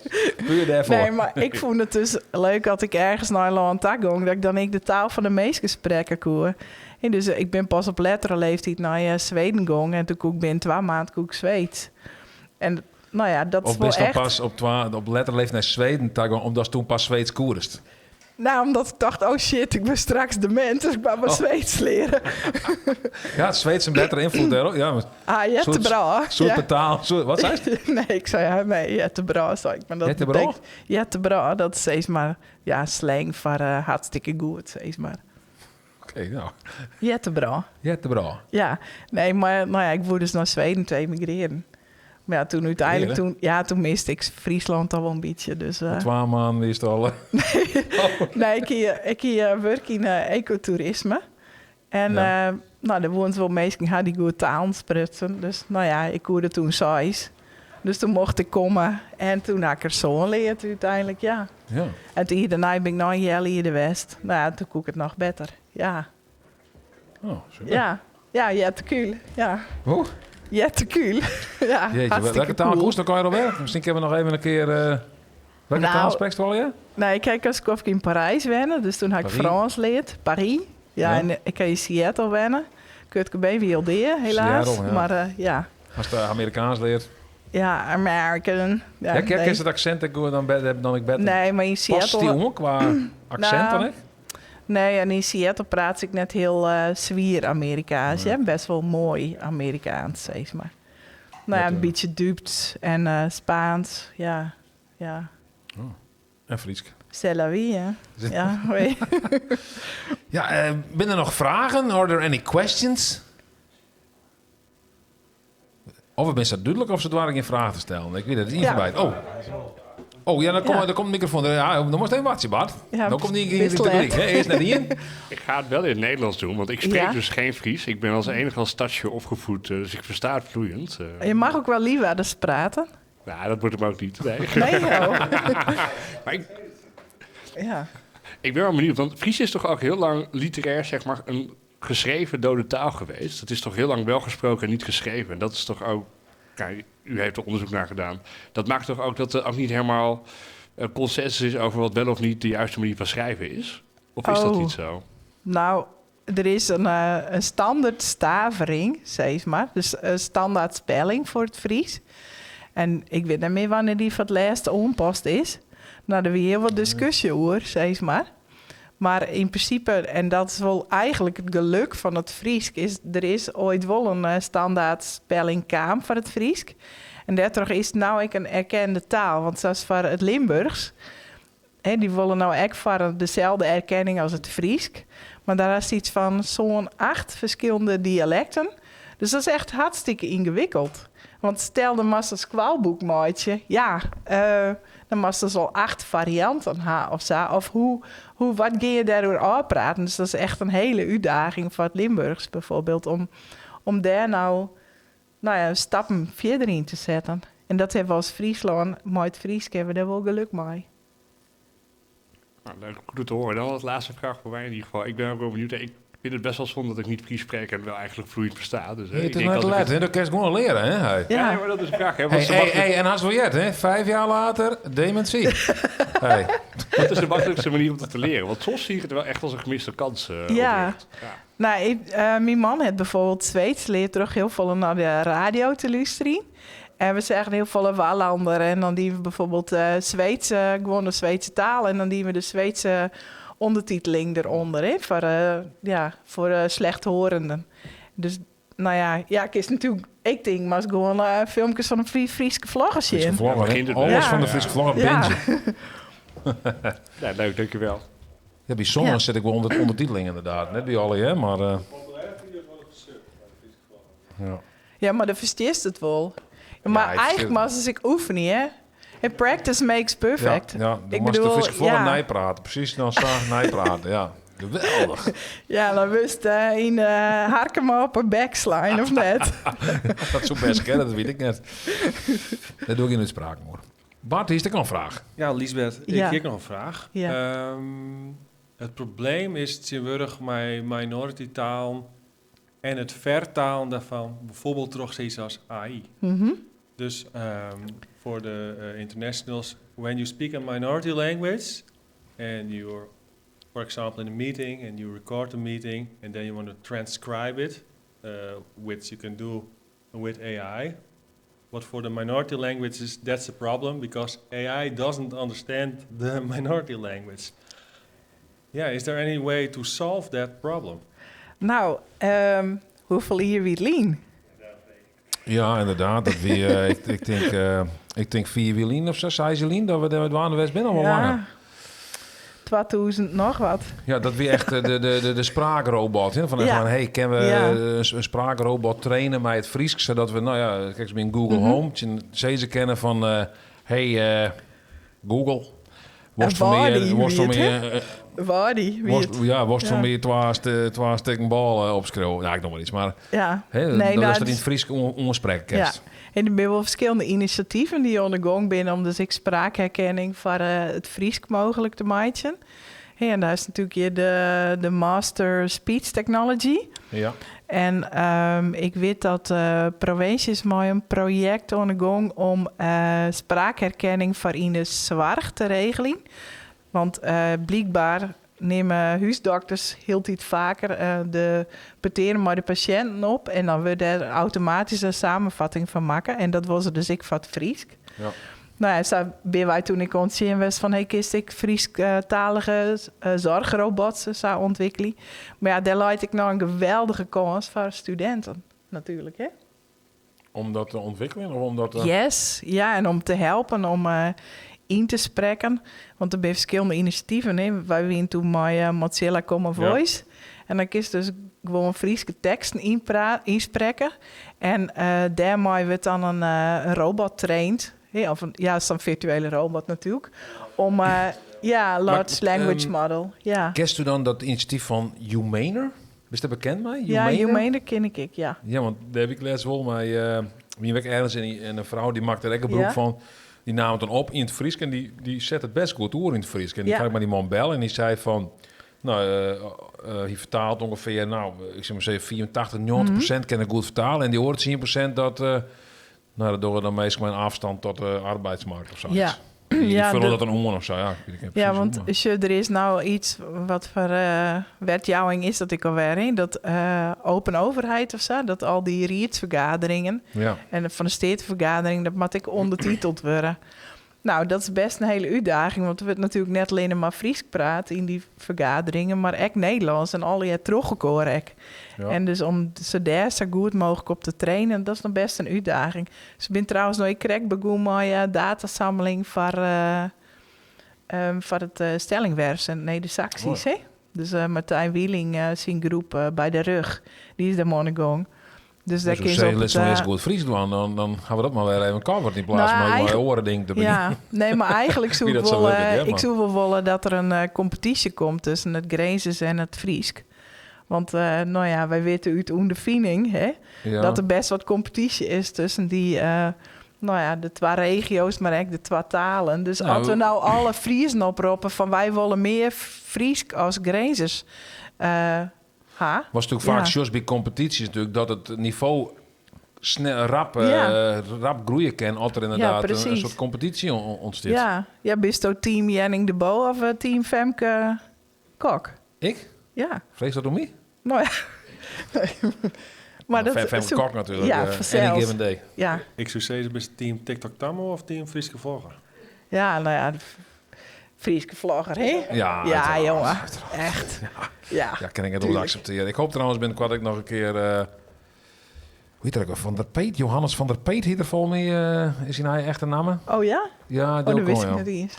Puur daarvoor. Nee, maar ik vond het dus leuk dat ik ergens naar land ging, dat ik dan ik de taal van de meeste spreken kon. En dus ik ben pas op lettere leeftijd naar Zweden gegaan en toen kon ik binnen 2 maanden kon ik Zweeds. En nou ja, dat is Of wel bist dan echt... pas op letterleef naar Zweden te gaan, omdat toen pas Zweeds koerst? Nou, omdat ik dacht, oh shit, ik ben straks dement, dus ik ga maar Oh. Zweeds leren. Ja, het Zweeds een betere invloed daarop. Ja, maar Ah, jättebra. soort Ja. taal, soort, wat zei het? Nee, ik zei, ja, nee, jättebra, zei ik. Maar dat Jättebra? betekent- Jättebra, dat is steeds maar, ja, slang voor hartstikke goed, zeg maar. Oké, nou. Jättebra. Jättebra. Ja, nee, maar nou ja, ik woerde dus naar Zweden te emigreren. Maar ja, toen uiteindelijk, Leren? toen, ja, toen miste ik Friesland al wel een beetje. Dus, Twaalf maanden is het al. nee, ik hier werk in ecotourisme. En Ja. nou, er woont wel mensen die die goed taal sprutsen. Dus nou ja, ik hoorde toen size. Dus toen mocht ik komen. En toen had ik er zo'n leerd uiteindelijk, ja. Ja. En toen hier daarna ben ik nog een jaar hier de West. Nou ja, toen koek ik het nog beter. Ja, Oh, super. ja. Ja, ja, te cool. Ja. Hoe? Ja, te cool. Ja, Jeetje, hartstikke welke taal cool. koers? Dan kan je al werken. Misschien kunnen we nog even een keer... welke Nou, taal spreekt al, ja? Nou, ik kijk als ik in Parijs wennen, dus toen had ik Paris. Frans leerd. Paris. Ja, Ja. en ik kan in Seattle wennen. Kurt Cobain wie al deed, helaas. Seattle, ja. Maar ja. Als de Amerikaans leert. Ja, American. Ja, Ja, kijk, nee. is het accent ik goed dan, dan ik beter. Nee, maar in Past die Seattle... jongen qua accent Nou, dan, hè? Nee, en in Seattle praat ik net heel zwier Amerikaans. Ja. Best wel mooi Amerikaans, zeg maar. Nou ja, Dat, een beetje Duits en Spaans. Ja, ja. En Friesk. C'est la vie, hè? Ja, weet je. Ja, ben er nog vragen? Are there any questions? Of het ben zo duidelijk of ze het waren geen vragen te stellen. Ik weet het niet Ja. voorbij. Oh. Oh ja, dan komt Ja. dan komt de microfoon. Ja, dan moet even wachten, Bart. Ja, dan komt die best in de let. hè? Eerst naar die in. Ik ga het wel in het Nederlands doen, want ik spreek Ja. dus geen Fries. Ik ben als enige als stadje opgevoed, dus ik versta het vloeiend. Je mag ook wel Liewaarders praten. Nou, dat wordt hem ook niet. Nee. Nee, joh. Maar ik, Ja. ik ben wel benieuwd, want Fries is toch ook heel lang literair, zeg maar, een geschreven dode taal geweest. Dat is toch heel lang wel gesproken en niet geschreven. En dat is toch ook, ja, u heeft er onderzoek naar gedaan. Dat maakt toch ook dat er ook niet helemaal consensus is over wat wel of niet de juiste manier van schrijven is? Of is dat Oh. niet zo? Nou, er is een standaard stavering, zeg maar. Dus een standaard spelling voor het Fries. En ik weet niet meer wanneer die voor het laatst onpast is. Nou, er weer heel wat discussie over, zeg maar. Maar in principe, en dat is wel eigenlijk het geluk van het Fries, is er is ooit wel een standaard spelling kaam voor het Fries. En daardoor is het nou ook een erkende taal. Want zoals voor het Limburgs, hè, die willen nou echt voor dezelfde erkenning als het Fries. Maar daar is iets van zo'n 8 verschillende dialecten. Dus dat is echt hartstikke ingewikkeld. Want stel de masters kwaalboekmaatje, ja, dan masters al 8 varianten ha of zo. Of wat ga je daarover aanpraten? Dus dat is echt een hele uitdaging voor het Limburgs bijvoorbeeld, om daar nou ja, stappen verder in te zetten. En dat hebben we als Friesland, maar het Fries hebben we daar wel geluk mee. Nou, leuk goed te horen. Dan als laatste vraag voor mij in ieder geval. Ik ben ook wel benieuwd. Ik vind het best wel zonde dat ik niet Fries spreek en wel eigenlijk vloeiend versta. Dus, Nee, ik het is denk net als ik laat, hè? Dat kun je gewoon leren, hè? Hij. Ja. Ja, nee, maar dat is een vraag. Hè? Wat Hey, is de hey, makkelijk- hey, en als wil je het, hè? 5 jaar later, dementie. hey. Wat is de makkelijkste manier om dat te leren? Want soms zie ik het wel echt als een gemiste kans. Ja. oprecht. Ja. Nou, mijn man heeft bijvoorbeeld Zweeds leert terug heel veel naar de radio te luisteren. En we zeggen heel veel Wallander. En dan die we bijvoorbeeld Zweedse, gewoon de Zweedse taal. En dan die we de Zweedse ondertiteling eronder, hè, voor slechthorenden. Dus, nou ja, ja, ik is natuurlijk, ik denk, maar als gewoon filmpjes van een Friese vlogger Friese zien. vlogger, hè? begint het Alles mee. van de Friese vlogger Ja. bingen. Ja, leuk, dankjewel. Ja, bij sommigen Ja. zit ik wel onder ondertiteling inderdaad. Net bij alle, hè, maar... ja. Ja, maar dan versteert het wel. Ja, maar Ja, ik eigenlijk versteer maar als ik oefen, hè. En practice makes perfect. Ja, ja, dan Ik moest de bedoel, Friese vlogger ja. nijpraten. Precies, dan staan nijpraten, ja. Geweldig. Ja, dan wist in Harkema op een backslijn of net. Dat is zo best kennen, dat weet ik net. Dat doe ik in de spraak, hoor. Bart, hier is er ook een vraag. Ja, Liesbeth, ik Ja. heb nog een vraag. Ja. Het probleem is tegenwoordig mijn minority taal en het vertalen daarvan, bijvoorbeeld toch zoiets als AI. Dus voor de internationals, when you speak a minority language and you're, for example, in a meeting and you record the meeting and then you want to transcribe it, which you can do with AI. But for the minority languages, that's a problem because AI doesn't understand the minority language. Yeah, is there any way to solve that problem? Nou, hoefolle jier wie it lyn? Ja, inderdaad. Dat wie, ik tink 4 jier lyn of sa, 6 jier lyn, dat we dêr dwaande west binne, al wol langer. 2000 noch wat. Ja, dat wie echt de spraakrobot. Hè? Fan, fan hey, kinne we in spraakrobot traine mei it Frysk, sadat we, no ja, kijk, by Google Home, sizze kinne fan, hey Google, wolst En fan my, Wadi wolst fan wie my, it, Wadi wie wolst, it. ja, wolst fan my twa stikken bôle opskriuwe? Ja, ik noem mar yts, mar hè, Nee, dat nou, is dat het yn it Frysk oansprekke Ja. kinst. En der binne wol ferskillende inisjativen dy't oan de gong binne om dus ek spraakherkenning foar it Frysk mooglik te meitsjen. Hè, en dêr is natuerlik hjir de Master Speech Technology. En ik wit dat provinsjes mei in projekt oan de gong om spraakherkenning foar yn de soarch te regeljen. Want blykber nimme húsdokters hieltyd faker de petearen mei de pasjinten op en dan wurdt dêr automatysk in samenvatting fan makke. En dat wolle se dus ek foar it Frysk. No ja, sa binne wy doe ek oan it sjen west fan, hey, kinst ek Frysktalige soarchrobots sa ûntwikkelje? Mar ja, dêr leit ek noch in geweldige kâns foar studinten, natuerlik, hè? Om dat te ûntwikkeljen of om dat te... Yes, ja, en om te helpen, om yn te sprekken. Want der binne ferskillende inisjativen. Hè. Wy wiene doe mei Mozilla Common Voice. En dan kinst dus gewoan Fryske teksten ynsprekke. En dêrmei wurdt dan in robot traind. Hè, of in, ja, sa'n firtuele robot natuerlik. Om, ja, large language model. Ja. Kenst dan dat inisjatyf fan Humaner? Bist dêr bekend mei? Ja, Humaner? Humaner ken ik ek, ja. Ja, want dêr ha ik lêsten wol mei... Wie ek ergens en in frou dy makke der ek gebrûk fan. Dy naam it dan op yn it Frysk en dy set it bêst goed oer yn it Frysk. En dy ha ik mei dy man belle en dy sei fan... No, hy fertaalt ûngefear, no, ik sil mar sizze, 84, 90% kin er goed fertale. En dy oare 10% dat, no, dat dogge dan minsken mei in afstand tot de arbeidsmarkt of sayts. Dy folje dat dan oan of sa. Ja, ik weet niet Ja, precies want hoe, maar- sjoch, der is no yts, wat foar wetjouwing is dat ek alwer, hè? Dat open overheid of sa, dat al dy riedsfergaderingen en fan de steatefergadering, dat moat ek ûndertiteld wurde. No, dat is bêst in hiele útdaging, want der wurdt natuerlik net allinnich mar Frysk praat yn dy fergaderingen, mar ek Nederlânsk en allegear troch elkoar ek. En dus om se dêr sa goed mooglik op te trainen, dat is noch bêst in útdaging. Se binne trouwens no ek krekt begûn mei datasammeling foar it Stellingwerfs en Nedersaksysk. Hè? Dus Martijn Wieling, syn groep by de RUG, dy is dêr oan de gong. Dus dêr Dus kin se hoe op it, lit maar eens goed Frysk dwaan, dan ha we dat mar wer even covered in pleats Nou, fan mei oare dingen te begjinnen. Ja, nee, mar eigentlik soe Wie ik dat sa wol, wurket, ja, ik mar. soe wol wolle dat der in kompetysje komt tusken it Grinzers en it Frysk. Want no ja, wy witte út ûnderfining, hè, dat der bêst wat kompetysje is tusken dy, no ja, de twa regio's, mar ek de twa talen. Dus Nou, as we no alle Friezen oproppe fan wy wolle mear Frysk as Grinzers, ha. Was natuerlik faak sjochst by kompetysjes natuerlik dat it nivo snel, rap, rap groeie kin as der ynderdaad in soart kompetysje ûntstiet. Ja, bisto team Jenning de Boo of team Femke Kok? Ik? Ja. Freegst dat oan my? No ja. Nee. Mar Nou, dat Femke soe Kok natuerlik. Ja, Any fansels. given day. Ja. Ik soe sizze, bist team TikTok Tammo of team Fryske Vlogger? Ja, no ja, de Fryske Vlogger, hè? Ja, Ja, uiteraard, jongen. uiteraard. Echt. Ja. Ja, kin ik it wol Tuurlijk. akseptearje. Ik hoopje trouwens binnenkort ek noch in kear... hoe hjit er ek al? Van der Peet, Johannes van der Peet hjit er folgens my, is syn echte namme. Oh ja? Ja, Oh, die dat ook wist al, ik ja. net iens.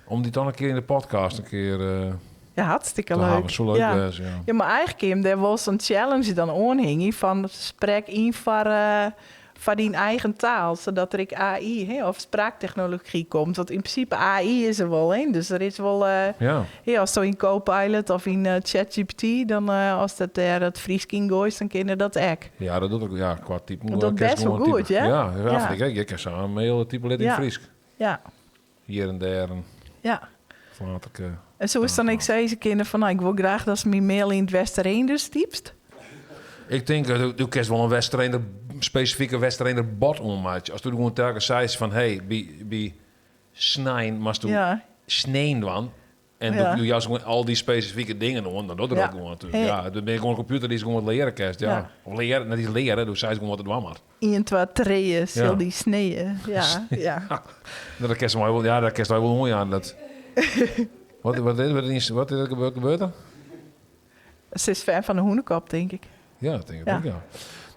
Om dy dan in kear yn de podcast in kear Ja, hartstikke te leuk. hawwen. Soe leuk wêze, ja. Ja, mar eigentlik kin dêr wol sa'n challenge dan oanhingje fan sprek yn foar dyn eigen taal, sadat der ek AI, hè, of spraaktechnology komt. Want yn prinsipe AI is der wol, hè? Dus der is wol, hè, ast yn Copilot of yn ChatGPT, dan as dat dêr it Frysk yn goaist, dan kinne dat ek. Ja, dat docht ek, ja, kwa typen, Dat docht kinst bêst wol gewoan goed, typen. hè? Ja, ja, Ja. vind ik ek. Ik kin sa in mail type litte yn Frysk. Hjir en dêr en flaterke. En sa is dan ek sizze kinne fan, no, ik wol graach dat se myn mail yn it Westereenders typst. Ik tink, do kinst wol in Westereender, spesifike Westereender bot oanmeitsje. Ast do gewoan telkens seist fan, hey, by snein moatst do snein dwaan. En do joust gewoan al dy spesifike dingen oan, dan docht er dat gewoan natuerlik. Ja, dan bin je gewoan in kompjûter dy't gewoan wat leare kinst. Ja. Of leare, net iens leare, do seist gewoan wat er dwaan moat. Ien, twa, trije, sil dy sneeën. Ja, ja. No, dat kinst my wol, ja, dat kinst my wol oanjaan. Dat... wat, wat, wat, wat, wat, gebeurt der? Se is fan fan de Hûnekop, tink ik. Ja, dat tink ik ook, ja.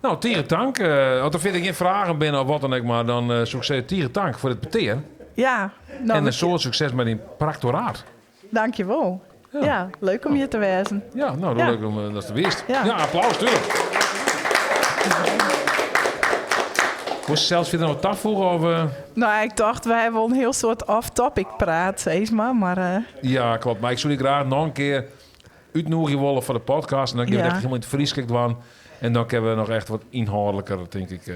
No, tige tank. As der fierder gjin fragen binne of wat dan ek, mar dan soe ik sizze tige tank foar it petear. Ja. No, en in soad sukses mei dyn praktoraat. Dankjewol. Ja. Ja, leuk om hjir te wêzen. Ja, no, ja. leuk om datst der wiest. Ja, ja applaus, tuurlijk. Wolst sels fierder noch wat tafoege? Of? No, ik tocht, wy hawwe wol in hiel soad off-topic praat, sis mar. Mar Ja, kloppet. Mar ik soe dy graach noch in kear útnûgje wolle foar de podcast. En dan gean we het echt helemaal yn it Frysk ek dwaan. En dan kinne we noch echt wat ynhâldliker, tink ik,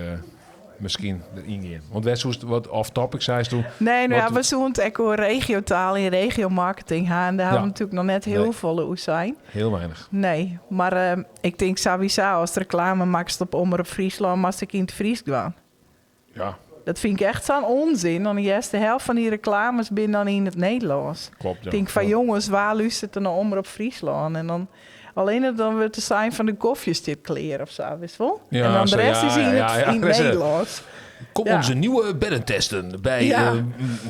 miskien deryn gean. Want wêr soest wat off-topic, seisto? Nee, no ja, we soene it ek oer regiotaal en regiomarketing ha. En dêr hawwe we natuerlik noch net hiel folle oer sein. Hiel weinich. Nee, mar ik tink sawiesa, ast reklame makkest op Omrop Fryslân, moatst ek yn it Frysk dwaan. Ja. Dat fyn ik echt sa'n onzin. Dan hearst de helte fan dy reklames binne dan yn it Nederlânsk. Klopt, ja. Tink fan jonges, wa lústeret der nei Omrop Fryslân? En dan allinne dan wurdt der sein fan de kofje stiet klear of sa, witst wol? Ja, en dan de zo, rest ja, is yn ja, it ja, yn ja. Nederlânsk. Kom Ja. onze nieuwe bedden testen bij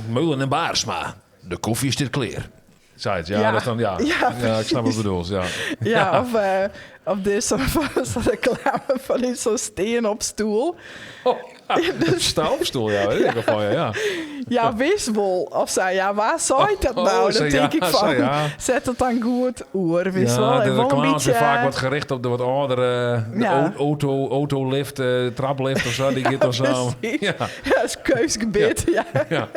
Meulen en Baarsma. De koffie stiet klear. Sei it, ja, dat dan, ja. Ja, Ja, ik snap wat je bedoelt, ja. Ja, of, of dit zo'n zo'n reclame van in zo'n steen op stoel. Oh, ja. Sta op stoel, ja, weet ik wel van, ja, ja. Ja, wist wol. Of zei, ja, waar zei dat Oh, nou? zo, Dan denk ja, ik van, zo, ja. zet het dan goed oer, wist Ja, wel. de En wel een reclames beetje, zijn vaak wat gericht op de wat oudere de auto, autolift, traplift of zo, die gaat dan zo. precies. Ja, Ja, dat is keusgebied, ja. ja.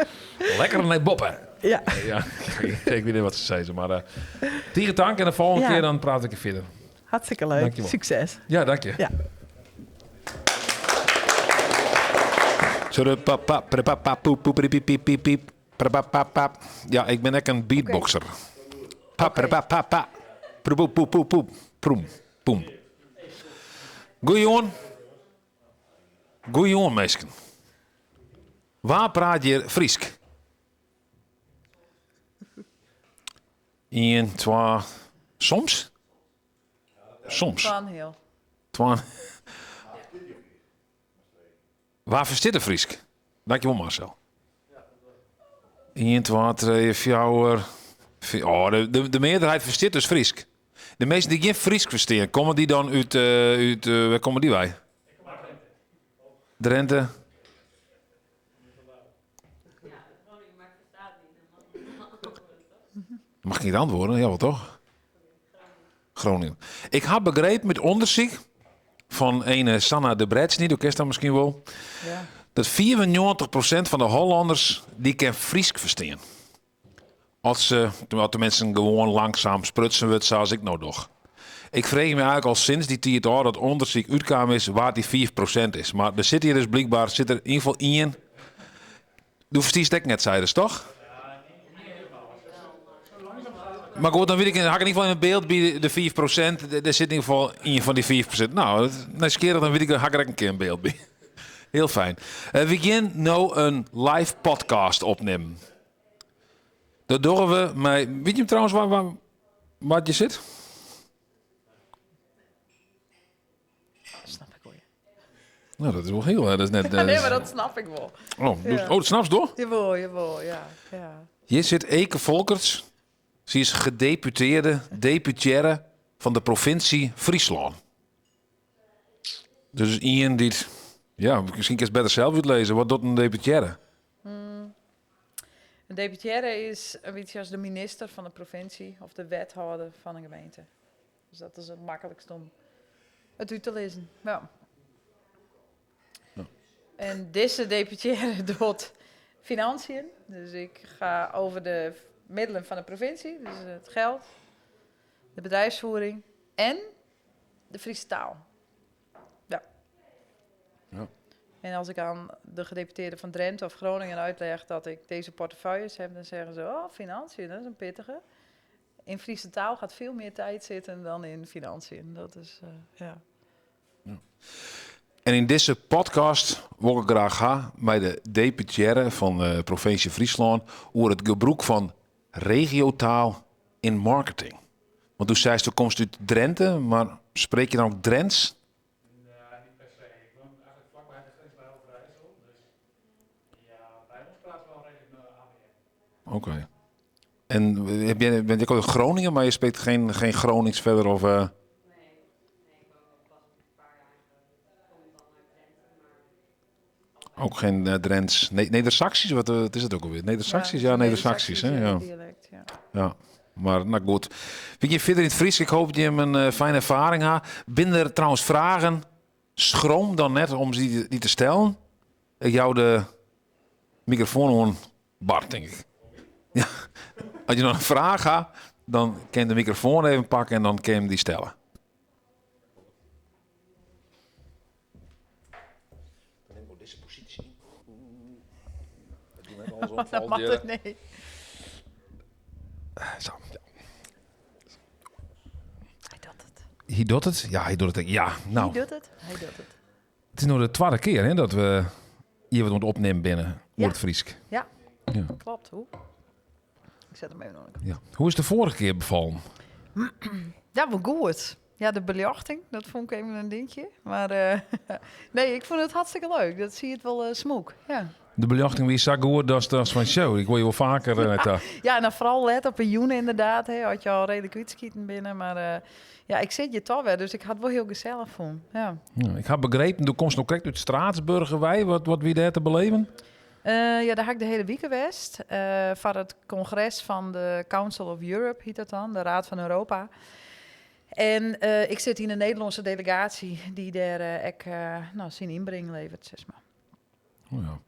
Lekker naar boppen. Ja. Ja, ik weet niet wat ze zei, maar tige tank en de volgende keer dan praat ik je verder. Hartstikke leuk. Dankjewel. Succes. Ja, dank je. Ja. Zo, pa, pa, pra, pa, pa, poep, poep, piep, piep, piep, piep, pra, pa, pa, pa. Ja, ik ben echt een beatboxer. Pa, pra, pa, pa, pa. Proe, poep, poep, poep, poep. Proem, poem. Goeiemoarn. Goeiemoarn, minsken. Wa praat hjir Frysk? Ien, twa, soms? Soms. Twan heel. Twan. Wa ferstiet der Frysk? Dankjewol, Marcel. 1, 2, 3, 4. Oh, de mearderheid ferstiet dus Frysk. De minsken dy't gjin Frysk ferstean, komme dy dan út, wêr komme dy wei? Drenthe. Mag ik niet antwoorden? Ja, wel toch? Groningen. Ik ha begrepen út ûndersyk fan ene Sanna de Bretsny, do kenst dat miskien wol, dat 94% fan de Hollanners dy kin Frysk ferstean. As se, as de minsken gewoan langsaam sprutsen wurdt, sa as ik no doch. Ik freegje my eigentlik al sûnt dy tiid ôf dat ûndersyk útkaam is wa't dy 5% is. Mar der sit hjir dus blykber sit der yn ieder gefal ien. Do ferstiest ek net, seidest toch? Mar goed, dan wit ik, ha ik yn ieder gefal yn byld by de 5%. Der sit yn ieder gefal ien fan dy 5%. No, nijsgjirrich, dan wit ik, ha ik der ek in kear in byld by. Hiel fijn. We gean no in live podcast opnimmen. Dat dogge we mei. Witte jim trouwens wêr't je sit? Snap ik wol. No, dat is wol hiel. Hè? Dat is net. Nee, mar dat snap ik wol. Oh, oh, dat snapst toch? Jawol, ja. Hjir sit Eke Folkerts. Sy is gedeputearde, deputearre fan de provinsje Fryslân. Dus ien dy't, ja, miskien kinst better sels útlizze. Wat docht in deputearre? In deputearre is in bytsje as de minister fan de provinsje of de wethâlder fan in gemeente. Dus dat is it maklikst om it út te lizzen. Ja. En dizze deputearre docht financiën. Dus ik ga over de middelen fan de provinsje, dus it jild, de bedrijfsvoering en de Fryske taal. Ja. En as ik oan de gedeputearde fan Drinte of Groningen útlis dat ik dizze portefeuilles ha, dan sizze se, oh, financiën, dat is in pittige. Yn Fryske taal giet folle mear tiid sitten dan yn financiën. Dat is, ja. En yn dizze podcast wol ik graach ha mei de deputearre fan de provinsje Fryslân oer it gebrûk fan regiotaal. in marketing? Want do seist do komst út Drenthe, mar spreek je dan ook Drents? Nee, niet per se. Ik woon eigenlijk vlakbij de grens bij Overijssel. Dus ja, bij ons praten we wel redelijk ABN. Oké. En heb jij, bent je ook uit Groningen, maar je spreekt geen Gronings verder? Of? Nee, nee, ik woon pas een paar jaar in Groningen. Kom ik al uit Drenthe, maar... Ook geen Drents. Nee, Nedersaksisch, wat is het ook alweer? Nedersaksisch? Ja, Nedersaksisch, hè? Ja. Dialect, ja. Ja, maar nou goed. Weet je, verder in het Fries, ik hoop dat je een fijne ervaring had. Binnen er trouwens vragen, schroom dan net om die te stellen. Ik jou de microfoon aan Bart, denk ik. Ja. Als je nog een vraag hebt, dan kun je de microfoon even pakken en dan kun je hem die stellen. Dan neem ik deze positie. Dat mag het niet. Zo, ja. Hij doet het. Hij doet het? Ja, hij doet het. Ja, nou. Hij doet het. Hij doet het. Het is nog de tweede keer, hè, dat we hier wat moeten opnemen binnen Ja. het Friesk. Ja. Ja. Klopt, hoe? Ik zet hem even onder. Ja. Hoe is de vorige keer bevallen? Ja, wel goed. Ja, de belichting, dat vond ik even een dingetje. Maar nee, ik vond het hartstikke leuk. Dat zie je het wel smoek. Ja. De belichting wie zo goed, dat is van show. Ik hoor je wel vaker net daar. Ja, en dan vooral let op een joen inderdaad. Hè. Had je al redelijk uitschieten binnen. Maar ja, ik zit je toch weer, dus ik had wel heel gezellig voor. Ja. Ja, ik had begrepen, de komst nog correct uit Straatsburg wij. Wat wie daar te beleven? Ja, daar ga ik de hele week geweest. Voor het congres van de Council of Europe, heet dat dan, de Raad van Europa. En ik zit in de Nederlandse delegatie die daar ook zijn inbreng levert, zeg maar. Oh ja.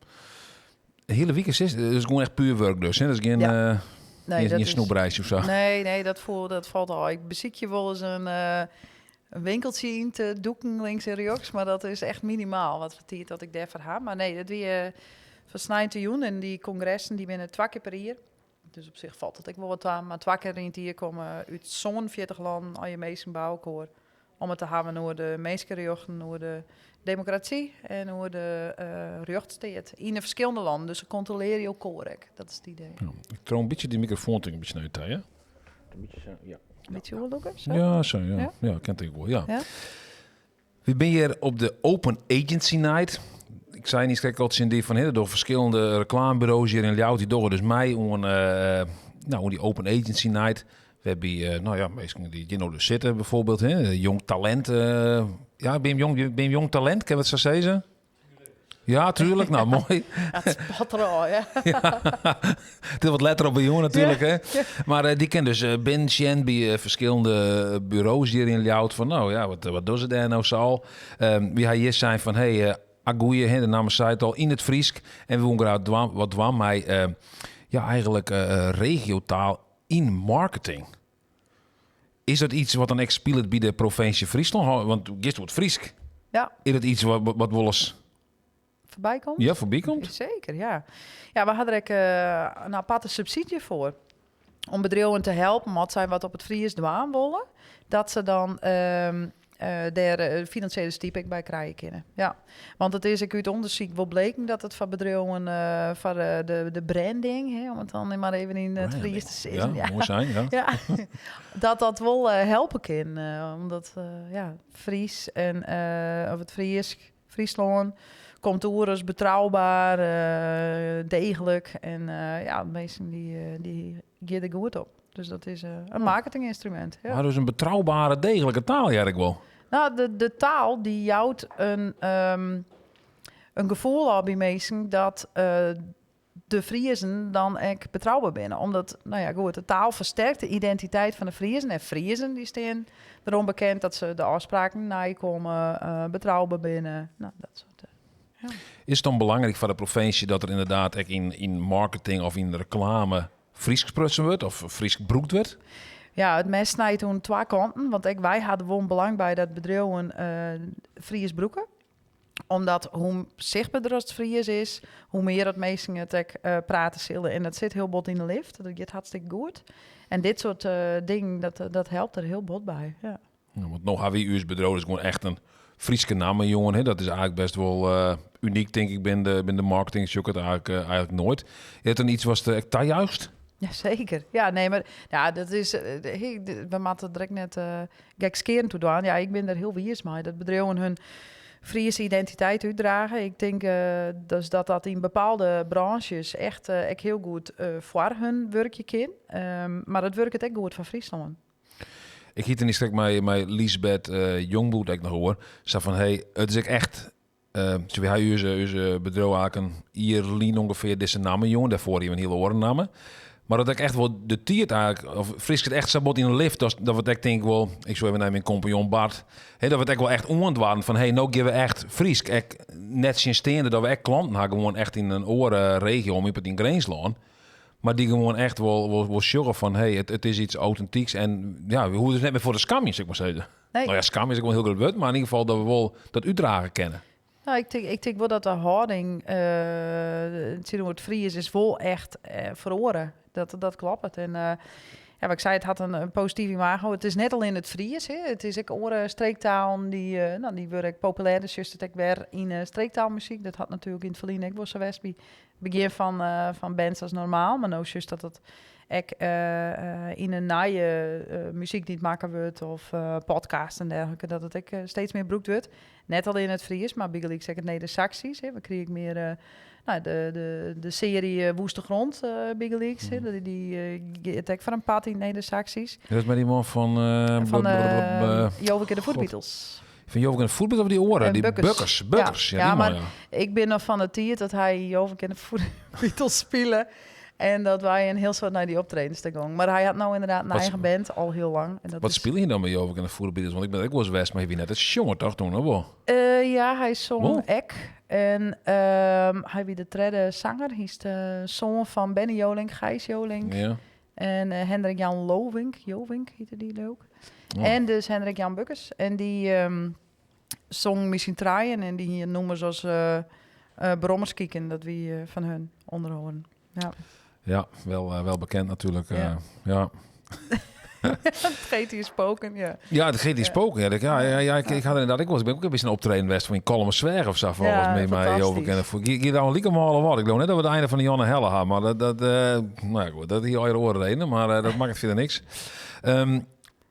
De hele week is het dus gewoon echt puur werk dus, hè? Dat is geen, Ja. Nee, dat geen is snoepreisje of zo. Nee, nee, dat valt al. Ik beziek je wel eens een winkeltje in te doeken links en rechts, maar dat is echt minimaal wat vertiert dat ik daarvoor heb. Maar nee, dat weer versnijdt te doen en die congressen die binnen 2 keer per jaar. Dus op zich valt het ik wel wat aan, maar 2 keer in het jaar komen uit zo'n 40 landen al je meesten bij elkaar om het te hebben over de mensenrechten, over de democratie en over de rechtsstaat in de verschillende landen. Dus ze controleren je elkaar ook. Dat is het idee. Ja, ik troon een beetje die microfoon een beetje naar je toe, hè? Een beetje zo, ja. Een beetje oorlokken, zo? Ja, zo, ja. Ja? Ja, kent ik wel, ja. Ja? We zijn hier op de Open Agency Night. Ik zei niet, kijk, altijd in die van hier door verschillende reclamebureaus hier in Ljouwert, die door dus mij om die Open Agency Night. We hebben hier nou ja, mensen die hier nou dus zitten bijvoorbeeld, hè, jong talent. Ja, ben je jong, ben je jong talent? Kan je wat zo zeggen? Ja, tuurlijk. Nou, mooi. Ja, het spat er al, ja. Ja. Het is wat letter op een jongen natuurlijk, Ja. hè. Maar die kent dus Ben Shen bij verschillende bureaus hier in Ljouwert. Van, nou ja, wat doen ze daar nou zo al? Wie hij hier zijn van, hey, Agoeie, hè, de naam zei het al, in het Friesk. En we willen graag wat dwam mij, ja, eigenlijk regiotaal in marketing. Is dat iets wat dan echt speelt bij de provincie Friesland? Want gisteren wordt Friesk. Ja. Is dat iets wat wel eens Voorbij komt? Ja, voorbij komt? Zeker, ja. Ja, we hadden er ook een aparte subsidie voor. Om bedrijven te helpen, wat zij wat op het Fries dwaan willen, dat ze dan daar financiële stipe bij krijgen kunnen. Ja, want het is ook uit onderzoek wel bleken dat het voor bedrijven voor de branding, hè, om het dan maar even in het Branding. Fries te zeggen. Ja, Ja. mooi zijn, ja. Ja, dat dat wel helpen kan. Omdat ja, Fries en of het Fries, Friesland komt oer als betrouwbaar, degelijk. En ja, de meesten die gaan er goed op. Dus dat is een marketinginstrument. Ja. Maar dus een betrouwbare, degelijke taal, ja, ik wel. Nou, de taal die jouwt een gevoel al bij mensen dat de Friezen dan ook betrouwbaar binnen. Omdat, nou ja, goed, de taal versterkt de identiteit van de Friezen. En Friezen die staan erom bekend dat ze de afspraken nakomen, betrouwbaar binnen. Nou, dat soort. Ja. Is het dan belangrijk voor de provincie dat er inderdaad ook in marketing of in reclame Fries gesproken wordt of Fries gebruikt wordt? Ja, het mes snijdt toen twee kanten. Want wij hadden wel een belang bij dat bedrijven Fries broeken. Omdat hoe zichtbaarder het Fries is, hoe meer het meesten het ook praten zullen. En dat zit heel bot in de lift. Dat gaat hartstikke goed. En dit soort dingen, dat helpt er heel bot bij. Ja. Ja, want nog hebben we uw bedrijf is gewoon echt een Frieske naam, jongen. Hè? Dat is eigenlijk best wel uniek, denk ik, binnen de marketing. Zoek het eigenlijk nooit. Is het dan iets wat de echt juist? Ja, zeker. Ja, nee, maar ja, dat is, hey, we moeten direct net gekscherend toe doen. Ja, ik ben er heel wiers mee. Dat bedrijven hun Friese identiteit uitdragen. Ik denk dus dat dat in bepaalde branches echt ook heel goed voor hun werkje kan. Maar dat werkt ook goed voor Friesland. Ik hiet er niet straks met Liesbeth Jongbloed dat ik nog hoor. Ze van, hey, het is ook echt... Ze hebben uw bedrijf eigenlijk hier lien ongeveer deze namen, jongen. Daarvoor hier een hele oren namen. Maar dat ik echt wel de tiert eigenlijk, of Fries het echt sabot in een lift, dat wat ik denk wel, ik zou even naar mijn compagnon Bart, hè, dat we het echt wel echt ontwaren van, hey, nou geven we echt Fries. Ik, net sinds steende dat we echt klanten hadden, gewoon echt in een orenregio, om in Grijnsland. Maar die gewoon echt wel sjoggen van, hey, het is iets authentieks. En ja, we hoeven dus net meer voor de scam, zeg maar zeggen. Nee. Nou ja, scam is ook wel een heel groot woord, maar in ieder geval dat we wel dat uitdragen kennen. Nou, ik denk wel dat de houding, het zin hoe het Fries is, wel echt verloren. Dat klopt. En ja, wat ik zei, het had een positief imago. Het is net al in het Fries, hè. Het is ook oren streektaal die nou, die worden ook populair. Dus juist het ook weer in streektaalmuziek. Dat had natuurlijk in het verleden ook wel zo best bij het begin van bands als normaal. Maar nou juist dat het ook in een naaie muziek niet maken wordt of podcast en dergelijke, dat het ook steeds meer gebruikt wordt. Net al in het Fries, maar bygelyks ook het Neder-Saxisch. Hè. We kregen meer nou, de serie Woeste Grond, bygelyks, hè. Die het ook van een pad in het Neder-Saxisch. Dat is met die man van, Van, Jovik en de God. Voetbeatles. Van Jovik en de Voetbeatles of die oren? En Die Bukkers. Bukkers, Bukkers. Ja, Ja, ja, die man, maar ja. ik ben nog van het tier dat hij Jovik en de Voetbeatles spelen. En dat wij een heel soort naar die optredens te gaan. Maar hij had nou inderdaad een eigen band al heel lang. En dat Wat is speel je dan met Jovik en de Voetbeatles? Want ik ben ook wel eens west, maar je net het jongen toch toen, hè, wel? Ja, hij zong Wow. ek. En hij wie de derde zanger. Hij is de zoon van Benny Jolink, Gijs Jolink. En Hendrik Jan Lovink, Jovink heette die ook. En dus Hendrik Jan Bukkers. En die zong misschien Traaien. En die hier noemen zoals Brommerskieken, dat wie van hun onderhoren. Ja. Ja, wel bekend natuurlijk. Ja. Ja. Het geet hier spoken, ja. Ja, het geet hier spoken. Ja, ja, ja, ja, ik, ik had inderdaad, ik was, ik ben ook een beetje een optreden geweest van in Kolm Zwerg of zo, volgens Ja, mij, maar fantastisch. Jovik en de Voet. Ik, ik daar een al wat. Ik geloof net dat we het einde van de Janne Helle hadden, maar dat, nou ja, goed, dat hier al je oren reden, maar dat maakt het verder niks.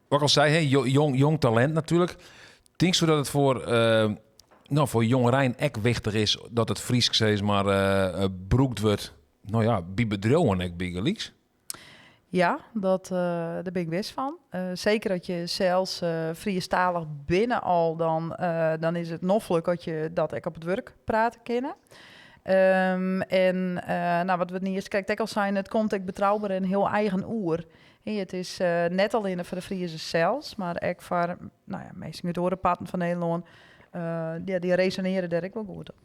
Wat ik al zei, hè, jong talent natuurlijk. Denk zo dat het voor jongerein echt wichtig is dat het Fries steeds maar broekt wordt. Nou ja, bij bedrijven en bij gelijks. Ja, daar ben ik best van. Zeker dat je zelfs Friestalig binnen al, dan is het noffelijk dat je dat ik op het werk praten kennen. En nou, wat we niet eens kijkt, ook al zijn, het komt ook betrouwbaar en heel eigen oer. Hey, het is net al in voor de Friese zelfs, maar ook voor, nou ja, meestal het orenpatten van Nederland. Ja, die resoneren daar ook wel goed op.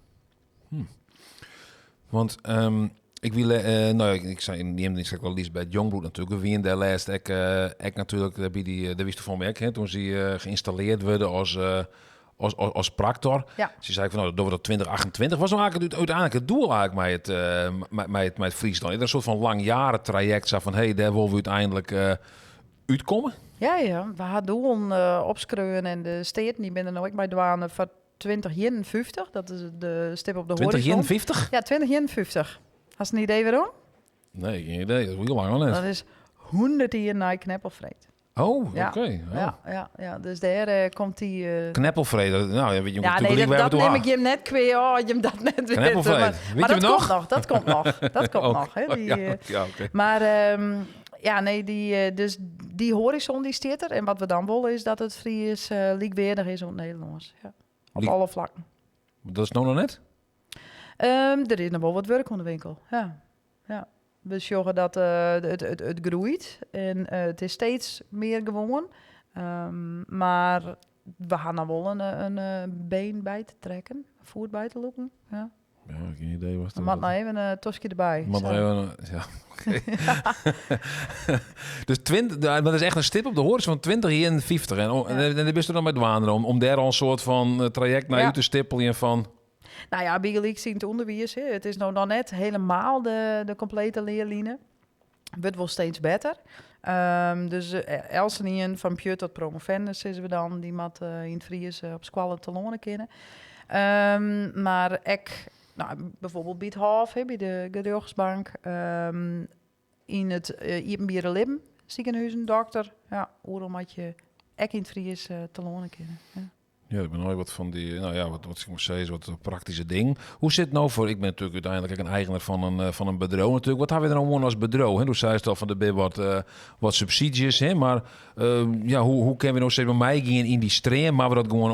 Want ik wil, nou ja, ik, ik zei in die hemd, ik zeg wel Liesbeth Jongbloed natuurlijk. Wie in de laatste, ik natuurlijk, daar bij die daar wist van mij, hè, toen ze geïnstalleerd werden als practor. Ze zei van, nou, dat wordt dat 2028 was nou eigenlijk uiteindelijk het doel eigenlijk met het Friesland. Een soort van langjaren traject, zo van, hey, daar willen we uiteindelijk uitkomen. Ja, ja, we hadden doelen opschreeuwen en de steden, die binnen nou ik bij douane van 2051, dat is de stip op de Twintig horizon. eenenvijftig? Ja, 2051. Had je een idee waarom? Nee, geen idee. Dat is heel lang al net. Dat is 100 jaar na Kneppelfreed. Oh, Ja. oké. Oh. Ja, ja, ja. Dus daar komt die Kneppelfreed, dat, nou, ja, weet je, Ja, moet nee, natuurlijk dat waar we toe neem gaan. ik je hem net kwijt. Oh, je hem dat net weet. Kneppelfreed. Maar, Weet maar je hem dat nog? komt nog, dat komt nog. Dat komt Oh, nog, hè, die, ja, ja, oké. Maar ja, nee, die dus die horizon die zit er. En wat we dan willen is dat het Fries gelijkwaardig is op het Nederlands. Ja. Op alle vlakken. Dat is nou nog net? Er is nog wel wat werk om de winkel. Ja. Ja. We zorgen dat het groeit en het is steeds meer gewoon. Maar we gaan dan wel een been bij te trekken, een voet bij te lopen. Ja. Ja, geen idee wat Dan dat moet nou even een tosje erbij. Moet Zo. nog even een, ja, oké. Dus 20, nou, dat is echt een stip op de horizon van 20 hier en 50. En, oh, en dan bist er dan met douane om daar al een soort van traject naar u te stippelen van... Nou ja, bygelyks in het onderwijs, hè. Het is nou nog net helemaal de complete leerlijnen. Wordt wel steeds beter. Dus Elsenien van Pjut tot promovendus is we dan, die mat in het Fries op squallen te lonen kennen. Maar ik, nou, bijvoorbeeld bij het Hof, hè, bij de Gerjochtsbank. Yn it iepenbiere libben, sikehûzen, dokter, ja, oeral moat je ek yn it Frysk telâne kinne. Ja. Ja, ik ben nooit wat van die, nou ja, wat ik maar zeggen, wat praktische dingen. Hoe zit het nou voor, ik ben natuurlijk uiteindelijk ook een eigenaar van een bedrijf natuurlijk. Wat hebben we er nou gewoon als bedrijf? Hè? Toen zei het al van de ben wat subsidies, hè? Maar ja, hoe kunnen we nou zeg maar mij gaan in die stream, maar we dat gewoon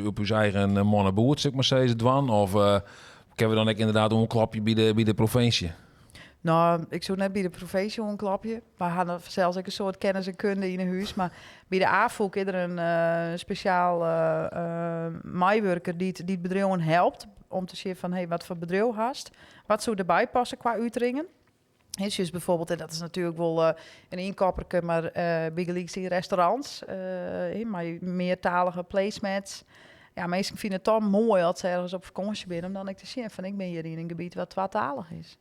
op uw eigen mannenboert, zeg maar zeggen, dwan? Of kunnen we dan ook inderdaad een klapje bij de provincie? Nou, ik zou net bij de provincie een klapje. We hadden zelfs ook een soort kennis en kunde in een huis. Maar bij de AFOK is er een speciaal meiwurker die het bedrijven helpt om te zien van, hey, wat voor bedrijf hast? Wat zou erbij passen qua uitringen? Is dus bijvoorbeeld, en dat is natuurlijk wel een inkopperke, maar bij in restaurants, maar meertalige placemats. Ja, mensen vinden het toch mooi als ze ergens op vakantie zijn, om dan ik te zien van ik ben hier in een gebied wat tweetalig is.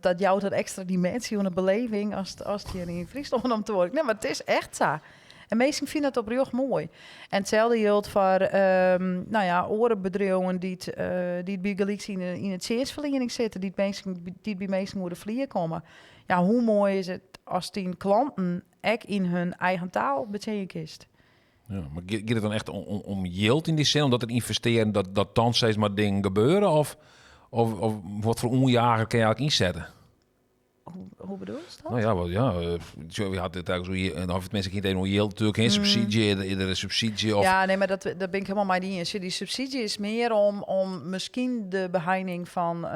Dat jouwt een extra dimensie aan de beleving als het hier in Friesland om te worden. Nee, maar het is echt zo. En mensen vinden het oprjocht mooi. En hetzelfde geldt voor nou ja, orenbedrijven die het bij Galicie in het zeersverlening zitten, die het bij mensen moeten vliegen komen. Ja, hoe mooi is het als die klanten ook in hun eigen taal betekent is? Ja, maar gaat het dan echt om yield in die zin? Omdat het investeren, dat dan steeds maar dingen gebeuren? Of wat voor onjager kan je eigenlijk inzetten? Hoe bedoel je dat? Nou ja, wat, ja, zo, je had het eigenlijk zo hier, en of het mensen geen om yield natuurlijk, geen subsidie, iedere subsidie of... Ja, nee, maar dat ben ik helemaal maar niet eens. Die subsidie is meer om misschien de beheining van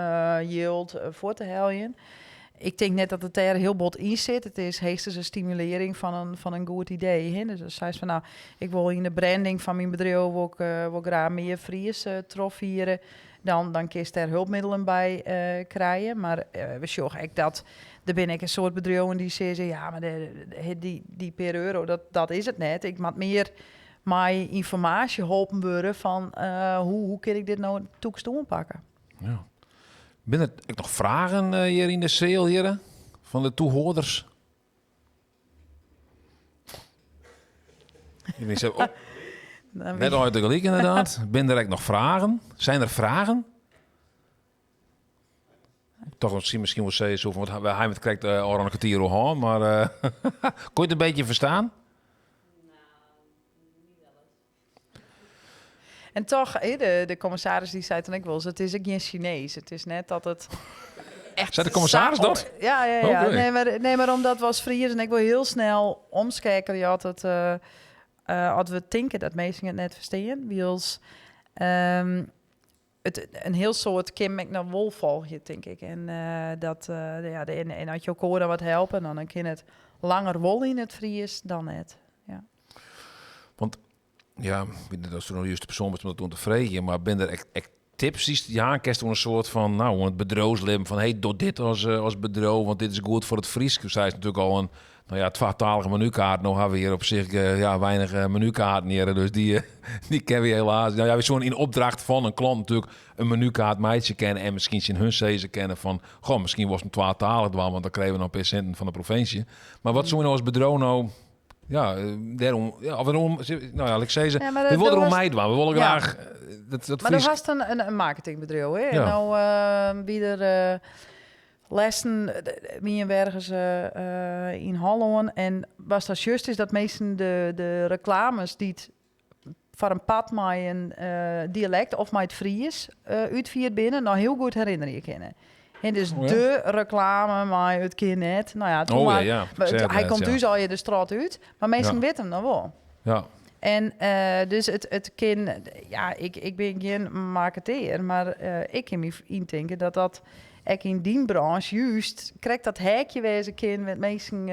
yield voor te helpen. Ik denk net dat het er heel bot in zit. Het is heestens een stimulering van een goed idee. Hè? Dus als zij van, nou, ik wil in de branding van mijn bedrijf ook, wil graag meer Fries trofieren. Dan kun je er hulpmiddelen bij krijgen. Maar we zorgen echt dat er ben ik een soort bedrijven die zeggen, ja, maar die per euro, dat is het net. Ik moet meer mijn informatie geholpen worden van hoe kan ik dit nou toekomst aanpakken. Ja. Ben er ook nog vragen hier in de zaal, heren? Van de toehoorders? Ik zeg, oh, net al uit de gelijk inderdaad. Ben er ook nog vragen? Zijn er vragen? Toch misschien wel zeggen, zo van, want hij het krijgt al een kwartier al aan, maar kon je het een beetje verstaan? En toch, hè, de commissaris die zei toen ik wel eens, het is ook geen Chinees. Het is net dat het echt... Zei de commissaris dat? Ja. Oké. Nee, maar omdat was Fries en ik wil heel snel omschakelen. Je had het, als we denken dat mensen het net verstaan, wils het een heel soort Kim ik naar wol volg je, denk ik. En dat, ja, en als je ook horen wat helpen, dan kan het langer wol in het Fries dan het. Ja. Want ja, ik weet niet of ze nog de juiste persoon is om dat doen te vregen, maar ben er echt tips die ja, kerst een soort van, nou, het bedrijfsleven van, hey, doe dit als bedrijf, want dit is goed voor het Fries. Zij is natuurlijk al een, nou ja, tweetalige menukaart. Nou hebben we hier op zich ja, weinig menukaarten hier, dus die kennen we helaas. Nou ja, we zo'n in opdracht van een klant natuurlijk een menukaart meidje kennen en misschien zijn hun ze kennen van, goh, misschien was het tweetalig dwan, want dan kregen we nog procenten van de provincie. Maar wat zo'n nou als bedrijf nou, ja, daarom, ja, of waarom, nou ja, ik zei ze, Ja, maar we dat willen erom was- mij doen. We willen graag dat Maar dat Fries- was een marketingbedrijf, hè? Ja. En nou, wie er lessen, wie en ergens in Holland. En was dat juist is dat meesten de reclames die het voor een pad met een dialect of met het Fries uitvierd binnen, nou heel goed herinneren je kennen. En dus Oh ja. de reclame, maar het kind net. Nou ja, toen Oh ja, maar, ja. maar Ik zei het hij net, komt ja. dus al je de straat uit, maar mensen weten hem dan wel. En dus het kind, ja, ik ben geen marketeer, maar ik kan me indenken dat dat ik in die branche juist krijgt dat hekje wezen kind met mensen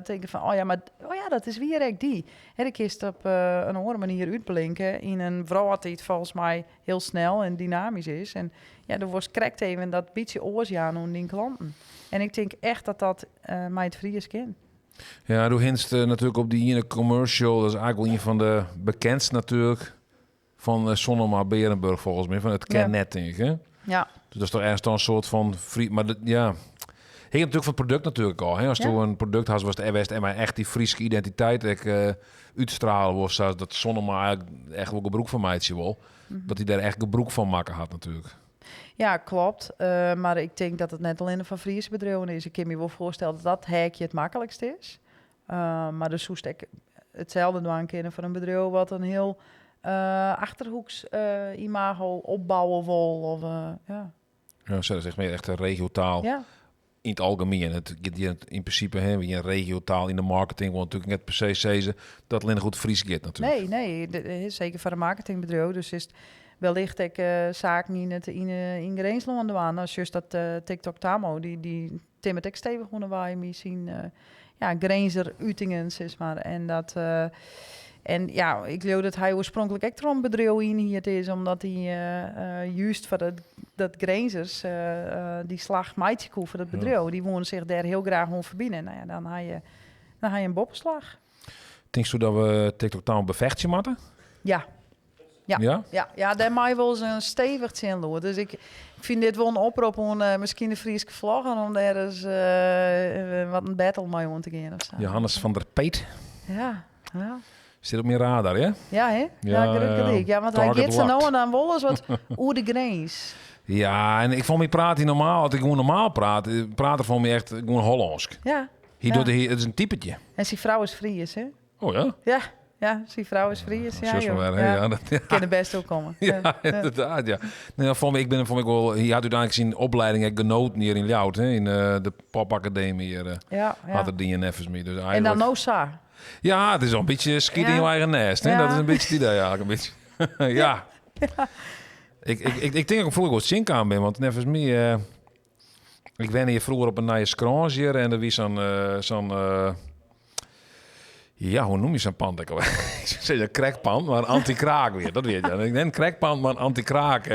denken van, oh ja, maar oh ja, dat is weer ik die. En ik is op een andere manier uitblinken in een vrouw die het volgens mij heel snel en dynamisch is. En ja, er wordt krijgt even dat beetje oors aan aan die klanten. En ik denk echt dat dat mij het Fries kind. Ja, du hinst natuurlijk op die ene commercial. Dat is eigenlijk wel een van de bekendste natuurlijk. Van Sonnema Berenburg volgens mij. Van het Ja. ken net, denk ik. Hè? Ja. Dus dat is toch ergens dan een soort van... Frie, maar dat, ja... Hing natuurlijk van het product natuurlijk al. Hè? Als je een product had zoals de West en maar echt die Friese identiteit ik, uitstralen was, zoals dat Sonnema eigenlijk echt wel gebruik van mij wel. Dat hij daar echt gebruik van maken had natuurlijk. Ja, kloppet. Mar ik tink dat it net allinne foar Fryske bedriuwen is. Ik kin my wol foarstelle dat dat heakje it maklikst is. Mar do soest ek itselde dwaan kinne foar in bedriuw wat in hiel Achterhoeks imago opbouwe wol. Of, ja. Ja, sa, dat is echt mear echt in regiotaal. Yn it algemien. It giet hjir yn prinsipe, hè, wie in regiotaal yn de marketing wol natuerlik net per se sizze dat allinnich oer it Frysk giet natuerlik. Nee, nee, seker foar in marketingbedriuw. Dus is wellicht ek saken yn Grinslân dwaan. As just dat TikTok Tammo, dy timmert ek stevich oan de wei mei syn ja, Grinzer utingen, sis mar. En dat, en ja, ik leau dat hy oarspronklik ek troch in bedriuw ynhierd is, omdat hy juist foar dat Grinzers dy slach meitsje koe foar dat bedriuw. Dy woene sich dêr hiel graach oan ferbine. Nou ja, dan ha je in boppeslach. Tinksto dat we TikTok Tammo befechtsje moatte? Ja. Ja. Ja? Ja, ja, dêr mei wol ris in stevich tsjinlûd. Dus ik fyn dit wol in oprop oan miskien de Fryske vlogger om dêr ris wat in battle mei oan te gean of sa. Johannes van der Peet. Ja, ja. Sit op myn radar, hè? Ja, hè? Ja, Ja, grut ja. gelyk. Ja, want hy Target giet sa no locked. en dan wol ris wat oer de grins. Ja, en ik fûn my praat hy normaal, as ik gewoan normaal praat, praat er foar my echt gewoan Hollânsk. Ja. Hy docht, hy, it is in typetje. En syn frou is Fries, hè? Oh ja? Ja, ja, syn frou is Fries. Ja, Zus joh. van weer, hè? Ja, dat, ja. Kin der bêst wol komme. Ja, inderdaad, ja. Nee, dan vond ik, ik ben vond ik wel, hy hat úteinlik syn oplieding ek genoten hjir yn Ljouwert, hè, yn de popakademy hjir, hat er dien neffens my. Dus En dan eigenlijk no sa. Ja, it is al in bytsje skiet yn jo eigen nêst, hè? Dat is in bytsje it idee eigentlik, in bytsje. Ja. Ik tink dat ik froeger wol tsjinkaam bin, want neffens my, ik wenne hjir froeger op in Nije Skrâns hjir en der wie sa'n, ja, hoe noem je sa'n pand ek alwer? Ik soe sizze crackpand, mar anti-kraak wie it, dat wie it, ja. Net in crackpand, mar in anti-kraak.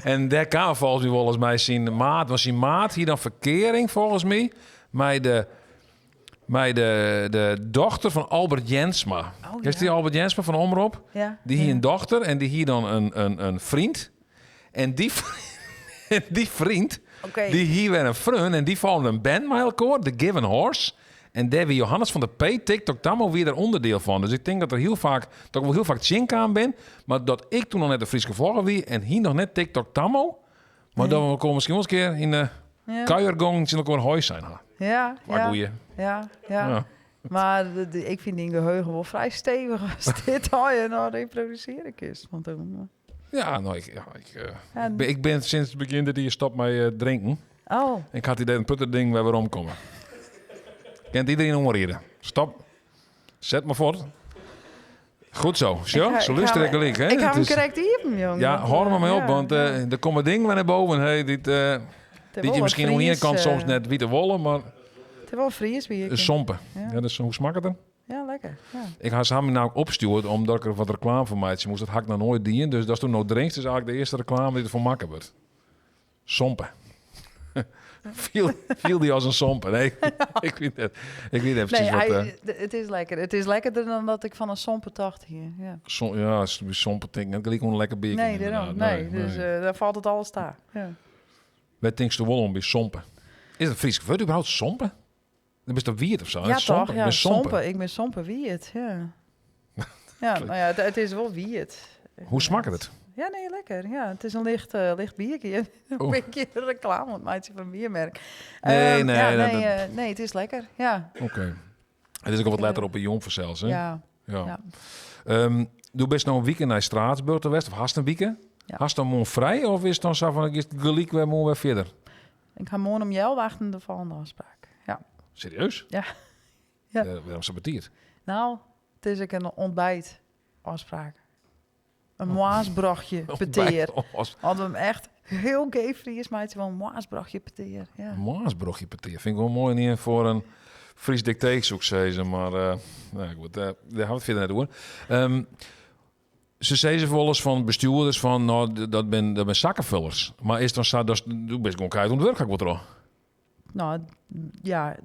En dêr kaam folgens my wolris mei syn maat, want syn maat hie dan ferkearing folgens my mei de dochter fan Albert Jensma. Oh, Kenst dy ja. Albert Jensma fan Omrop? Ja. Dy hie in dochter en dy hie dan in vriend. En die vriend, die hie wer in freon en dy foarmen in band mei elkoar, The Given Horse. En dêr wie Johannes van der Peet, TikTok Tammo, wie der ûnderdiel fan. Dus ik tink dat er hiel faak, dat ik wol hiel faak tsjinkaam bin, mar dat ik toen noch net de Fryske vlogger wie en hy noch net TikTok Tammo. Mar dan komme we miskien wol ris in kear yn de kuiergong tsjin elkoar hoi sein ha. Wa goeie. Ja, ja. Mar ik fyn dyn geheugen wol frij stevich as dit allegear noch reprodusearje kinst. Want dan, Ja, nou, ik, ja, ik, Ja, ik ben, ik ben sinds it begjin dit jier stop mei drinken. Ik had idee in putter ding wer weromkomme. Kent iedereen oanrieden. Stop. Set mar fuort. Goed zo. Zo, zo luister ik gelijk, hè? Ik ha Het him is krekt iepen, jong. Ja, Want, hâld mar mei op, ja, want, ja. der komme dingen wer nei boven, hè, dy't, Het dy't is je wol wat miskien oan de ene Fries, kant soms net witte wolle, mar Het is wol Fries bierke. Een sompe. Ja. Ja, dus hoe smakket het? Ja, lekker. Ja. Ik ha se my nou opstjoerd omdat ik der wat reklame foar meitsje moast. Dat ha ik noch noait dien. Dus datsto no drinkst is eigentlik de earste reklame dy't derfoar makke wurdt. Sompe. Fiel dy as in sompe. Nee, ik wit net. Ik wit net Nee, presys wat, hij, het is lekker. Het is lekkerder dan dat ik van een sompe tocht hier. Ja. Som, ja, sompe tink ik net gelyk oan in lekker bierke, Nee, daarom. inderdaad. Nee, Nee, dus, nee. daar valt het alles daar. Ja. Wêr tinksto wol oan by sompe? Is dat Frysk wurd überhaupt sompe? Dan bist dat wiet of zo? Ja, Sompe. toch? Ik Ja, ben sompe. sompe. Ik ben sompe wiet, ja. Ja, nou ja, het is wel wiet. Hoe smaakt het? Ja, nee, lekker. Ja, het is een licht biertje. Een beetje reclame, want maakt je van biermerk. Nee, nee, dat- Nee, dat nee, het is lekker. Ja. Oké. Het is ook wat letter op een jong vanzelfs, hè? Ja. Ja. Ja. Doe bist nou een weekend naar Straatsburg te West, of hast een weekend? Ja. Hast dan morgen vrij of is het dan zo van, ik is gelijk weer morgen weer verder? Ik ga morgen om jou wachten de volgende afspraak. Ja. Serieus? Ja. Ja. Waarom saboteert? Nou, het is ook een ontbijtafspraak. Een moasbrachtje Ontbijt, peteer. oh, als- Hadden we hem echt heel gay Fries, maar het is wel een moasbrachtje peteer. Ja. Een moasbrachtje peteer. Vind ik wel mooi niet voor een Fries dicté, zou ik zeggen. Maar, nou goed, daar gaan we het verder net over. Ze zeggen wel eens van bestuurders van, nou, dat ben zakkenvullers. Maar is dan zo, dat is, du bist gewoon keihard aan het werk, ga ik wel terug. Nou, ja,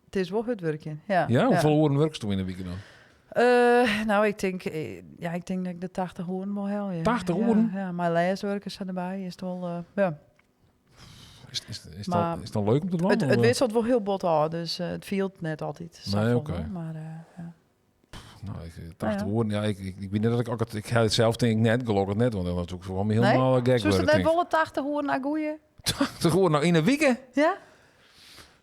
het is wel het werkje. Ja, Ja, hoeveel ja. uren werkst du in de week dan? Nou, ik denk, ja, ik denk dat ik de 80 uren wel hel, ja. 80 Ja, uren? ja, mijn leeswerkers zijn erbij, is het wel, ja. Maar Is het dan leuk om te doen? Het of? wisselt wel heel bot af, dus het viel net altijd. Nee, Zo oké. van, maar ja. Nou, ik, 80 Ja. oeren, ja, ik weet net dat ik ook het, ik ga het zelf denk ik net, gelukkig net, want dan was het ook voor me Nee? helemaal gek Zoest het worden. net denk ik. wolle 80 oeren naar goeie? 80 oeren nou in een week? Ja?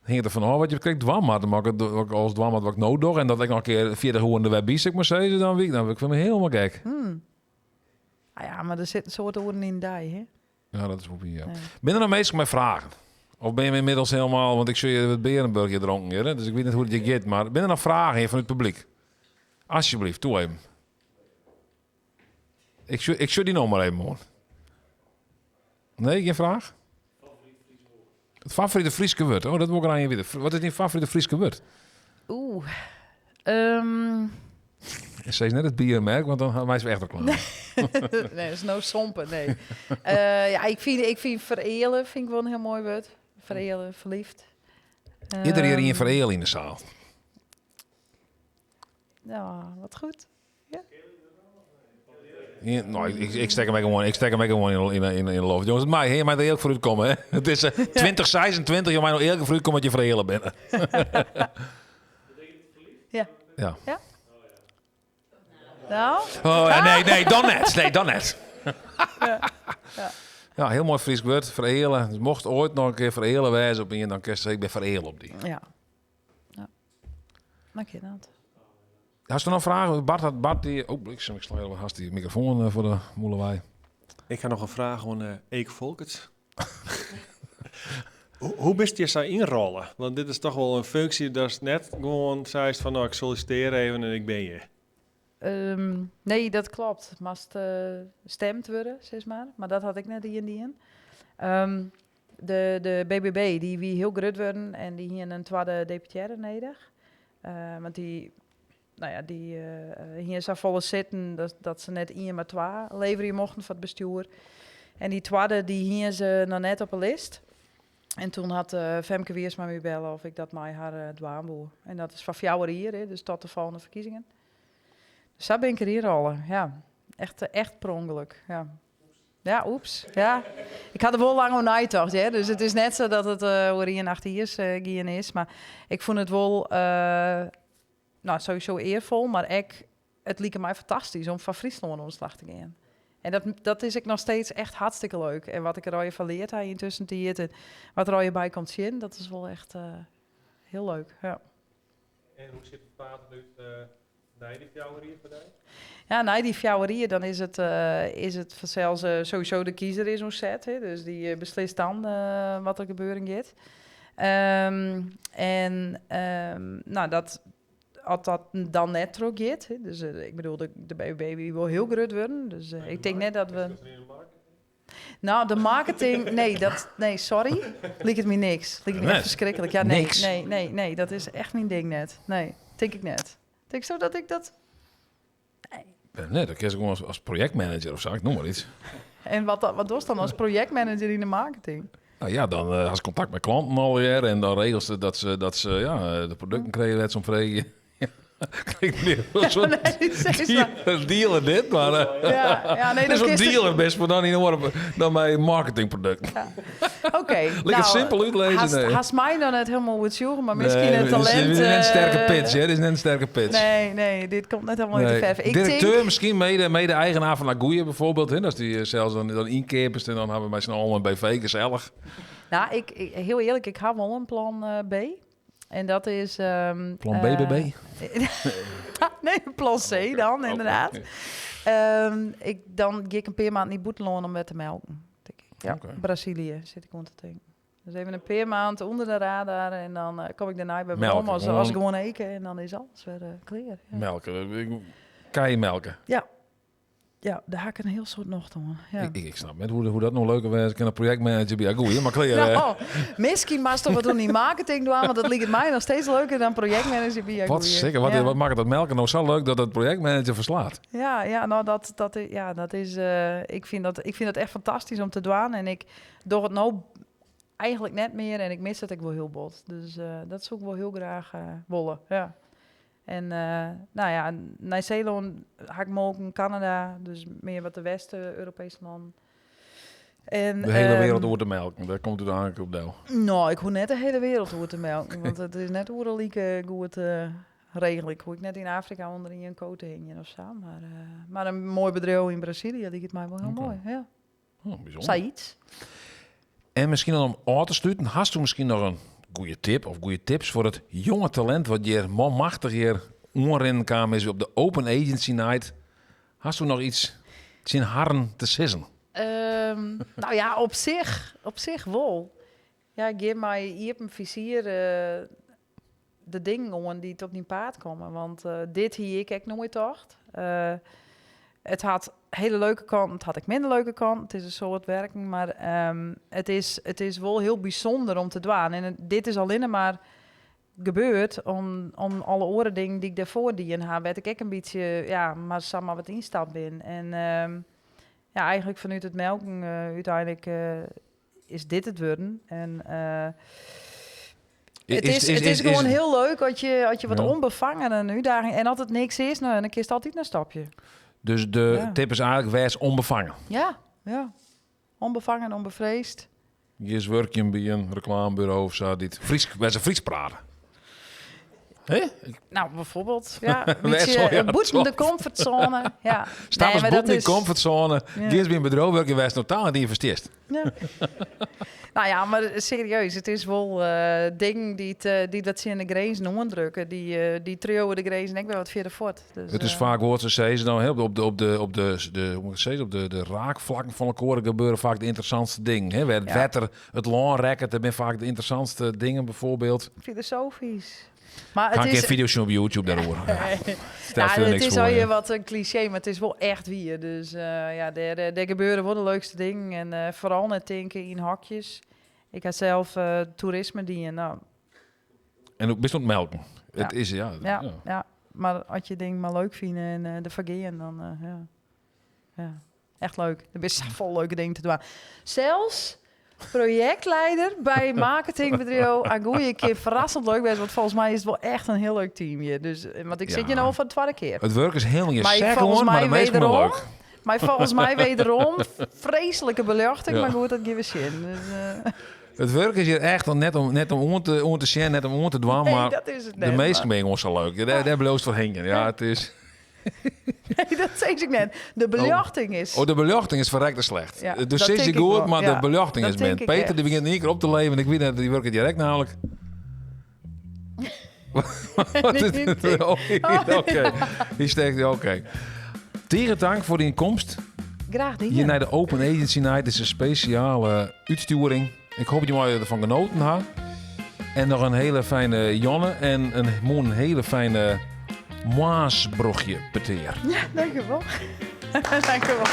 Hing het ervan af wat je krijgt dwam had, dan maak ik het wat ik als dwam had wat ik nodig en dat ik nog een keer 40 oeren de web ik maar zeggen dan week, dan word ik van me helemaal gek. Ah ja, maar er zit een soort oren in die, hè? Ja, dat is hoe ja. Ja. Ben er nog meestal met vragen? Of ben je inmiddels helemaal, want ik zie je het Berenburg hier dronken hier, hè? Dus ik weet niet hoe het je gaat, maar ben er nog vragen hier van het publiek? Alsjeblieft, doe even. Ik zie die nog maar even, hoor. Nee, geen vraag? Het favoriete Frieske woord. Oh, dat wil ik aan je weten. Wat is je favoriete Frieske woord? Oeh. Ze is net het biermerk, want dan gaan wij ze echt al klaar. Nee, dat is no sompen, nee. Ja, ik vind verelen vind ik wel een heel mooi woord. Verelen, verliefd. Iedereen hier in verelen in de zaal. Ja, wat goed. Ja, nou, ik stek hem gewoon, ik stek hem gewoon in de loft. Jongens, het mij, maar er heel vooruit komen. Hè? Het is 2026, je mij nog eerlijk vooruit komen dat je verelen bent. Ja. Ja. Ja? Nou? Oh, ja, nee, nee, dan net. Nee, dan net. Ja. Ja. Ja, heel mooi Fries woord, verelen. Dus mocht ooit nog een keer verelen wijzen op je, dan kun je zeggen, ik ben verelen op die. Ja. Ja. Dank je dat. Had je nog vragen? Bart had Bart die. Oh, bliksem, ik sla helemaal haast die microfoon voor de moelewei. Ik ga nog een vraag aan Eek Volkerts. Hoe bist je zo inrollen? Want dit is toch wel een functie dat is net gewoon zei van nou, ik solliciteer even en ik ben je. Nee, dat klopt. Het moest stemd worden, zeg maar. Maar dat had ik net die en die in. De BBB, die wie heel groot worden en die hier een tweede deputaire nodig. Want die, nou ja, die hier zou volle zitten dat ze net één maar twee leveren mochten van het bestuur. En die tweede, die hier ze nog net op een list. En toen had Femke Wiersma me bellen of ik dat mij haar dwaanboer. En dat is van jou hier, hè, dus tot de volgende verkiezingen. Dus daar ben ik er hier al, ja. Echt, echt per ongeluk, ja. Ja, oeps, ja. Ik had er wel lang over nagedacht, hè. Dus het is net zo dat het hoe hier achter hier is, gien is. Maar ik vond het wel, nou, sowieso eervol. Maar ik, het liep mij fantastisch om van Friesland aan de slag te gaan. En dat is ik nog steeds echt hartstikke leuk. En wat ik er al van leerd heb intussen die en wat er al je bij komt zien, dat is wel echt heel leuk, ja. En hoe zit het water nu bij die fjouwerie voor jou? Ja, nee, die fjouwerie, dan is het vanzelfs sowieso de kiezer is ontzet. Hè, dus die beslist dan wat er gebeuren gaat. En nou, dat, als dat dan net terug gaat, hè, dus ik bedoel, de BBB wil heel groot worden. Dus ik denk net dat we... Nou, de marketing... Nee, dat, nee, sorry. Liep het me niks. Liep het me echt Net. verschrikkelijk. Ja, nee, Niks. nee, nee, nee, dat is echt mijn ding net. Nee, denk ik net. Denk zo dat ik dat... Ja, nee, dat kun je gewoon als projectmanager of zo, ik noem maar iets. En wat doe je dan als projectmanager in de marketing? Nou ja, dan had ze contact met klanten alweer en dan regelt ze dat ze ja, de producten kregen dat ze om vregen. Klinkt meer als een soort Nee, zeg maar. dealer dit, maar Ja, ja, nee, dat is dat een is de- dealer best, maar dan in orde dan mijn marketingproduct. Ja. Oké. Ligt nou, het simpel uitlezen? Nee. Haast mij dan het helemaal goed zoeken, maar misschien Nee, het talent... Dit is net een sterke pitch, hè? Dit is net een sterke pitch. Nee, nee, dit komt net helemaal in de Nee. verf. Ik Directeur, denk, misschien mede-eigenaar van Lagoeie bijvoorbeeld. Hè? Dat is die zelfs dan inkeert en dan hebben wij snel allemaal een BV, gezellig. Nou, ik, heel eerlijk, ik heb wel een plan B. En dat is... Plan B, B, B? Nee, plan C dan, inderdaad. Dan ga ik een paar maand niet boeteloon om met te melken. Denk ik. Ja, Oké. Brazilië zit ik onder te denken. Dus even een paar maand onder de radar en dan kom ik daarna bij Melken, Brom als gewoon. gewoon eken en dan is alles weer klaar. Ja. Melken. Kan je melken? Ja. Ja, daar heb ik een heel soort nog aan. Ja. Ik snap net hoe dat nog leuker was. Ik kan een projectmanager bij Agoeie, maar klaar. Nou, misschien maar toch wat doen die marketing doen, want dat lijkt mij nog steeds leuker dan projectmanager bij Agoeie. Wat zeker. Wat, Ja. wat maakt dat melken nou zo leuk dat het projectmanager verslaat? Ja, ja, nou dat, dat, ja, dat is. Ik vind dat echt fantastisch om te doen. En ik doe het nou eigenlijk net meer en ik mis het ik wel heel bot. Dus dat zou ik wel heel graag willen. Ja. En nou ja, Nieuw-Zeeland, Hakmoken, Canada, dus meer wat de Westen-Europese landen. En, De hele wereld door te melken. Daar komt het eigenlijk op deel. Nou, ik hoor net de hele wereld door te melken, want het is net oerlijke goed Regel ik. Hoech ik net yn Afrika ûnder ien koot te hingjen of sa. Mar, mar in moai bedriuw yn Brazilië liket my wol hiel moai. Ja. Oh, bysûnder. Sayts. En miskien om ôf te sluten, hasto miskien noch in goede tip of goede tips foar it jonge talint wat hjir manmachtich hjir oanrinnen kaam is op de Open Agency Night? Hasto noch iets tsjin harren te sizzen? Nou ja, op sich wol. Ja, gean mei iepen fizier de dingen oan dy't op dyn paad komme. Want dit hie ik ek noait tocht. It hat hiele leuke kanten, it hat ek minder leuke kanten. It is in soad werken, mar it is wol hiel bysûnder om te dwaan. En dit is allinne mar gebeurd om alle oare dingen dy't ik dêrfoar dien ha, wêr't ik ek in bytsje, ja, mar samar wat ynstapt bin. En ja, eigentlik fanút it melken úteinlik is dit it wurden. En it is gewoan hiel leuk as je wat ûnbefangen in útdaging en as it niks is, no, dan kinst altyd in stapje. Dus de tip is eigentlik wês ûnbefangen. Ja, ja. Ûnbefangen, ûnbefreesd. Giest wurkjen by in reklameburo of sa dy't Frysk, wêr se Frysk prate. Hè? Nou, bijvoorbeeld. Ja, een Wêr beetje, soll je bûten de dat? comfortzone. Ja. Stap Nee, eens maar dat bûten die is comfortzone. Giest by in bedriuw wurkjen wêr'tst totaal net yn ferstiest. Ja. Nou ja, mar serieus, it is wol dingen dy't wat tsjin de grinzen oandrukke. Dy triuwe de grinzen ek wer wat fierder fuort. Dus, It is faak wat se sizze dan, hè, op de, hoe moet ik het sizze, op de raakflakken fan elkoar gebeure faak de ynteressantste dingen. Hè? Wêr it wetter it lân rekket, dat binne faak de ynteressantste dingen bijvoorbeeld. Filosofisch. Maar Ga it in kear is fideo sjen op YouTube dêroer. Stel Nou, fierder it niks is foar, al ja. je wat in klisjee, mar it is wol echt wier. Dus ja, dêr gebeure wol de leukste dingen. En foaral net tinke yn hokjes. Ik ha sels toerisme dien. Nou. En hoe bist oan it melken? Ja. It is, ja, Ja, ja. ja. Mar as je dingen mar leuk fine en derfoar gean, dan ja. Ja, echt leuk. Der binne safolle leuke dingen te dwaan. Sels projektlieder by marketingbedriuw Agoeie kin ferrassend leuk wêze, want folgens my is it wol echt in hiel leuk team hjir. Dus, want ik sit hjir no foar de twadde kear. It wurk is hiel je Maar sek folgens oan, mar my de minsken binne wederom leuk. Maar folgens my wederom freeslike beljochting, mar goed, dat gean we sjen. Dus, It wurk is hjir echt al net om oan te sjen, net om oan te dwaan, Nee, mar dat is it de net, minsken mar binne gewoan sa leuk. Ja, dêr bliuwst foar hingjen. Ja, it is. Nee, dat sis ik net. De beljochting is. Oh, de beljochting is ferrekte slecht. Ja, Dus dat sis je tink ik goed, wol. mar de Ja, beljochting dat is min. tink ik Peter, echt. dy begjint yn ien kear op te leven. Ik wit net, dy wurket direkt namelijk. Wat is dit? Oh, oké. Dy stekt, oké. Tige tank foar dyn komst. Graach dien. Hjir nei de Open Agency Night is in spesjale útstjoering. Ik hoopje dat jim derfan genoaten ha. En noch in hiele fijne jûn en in moarn in hiele fijne moarnsbrochje petear. Ja, dankjewol. Dankjewol.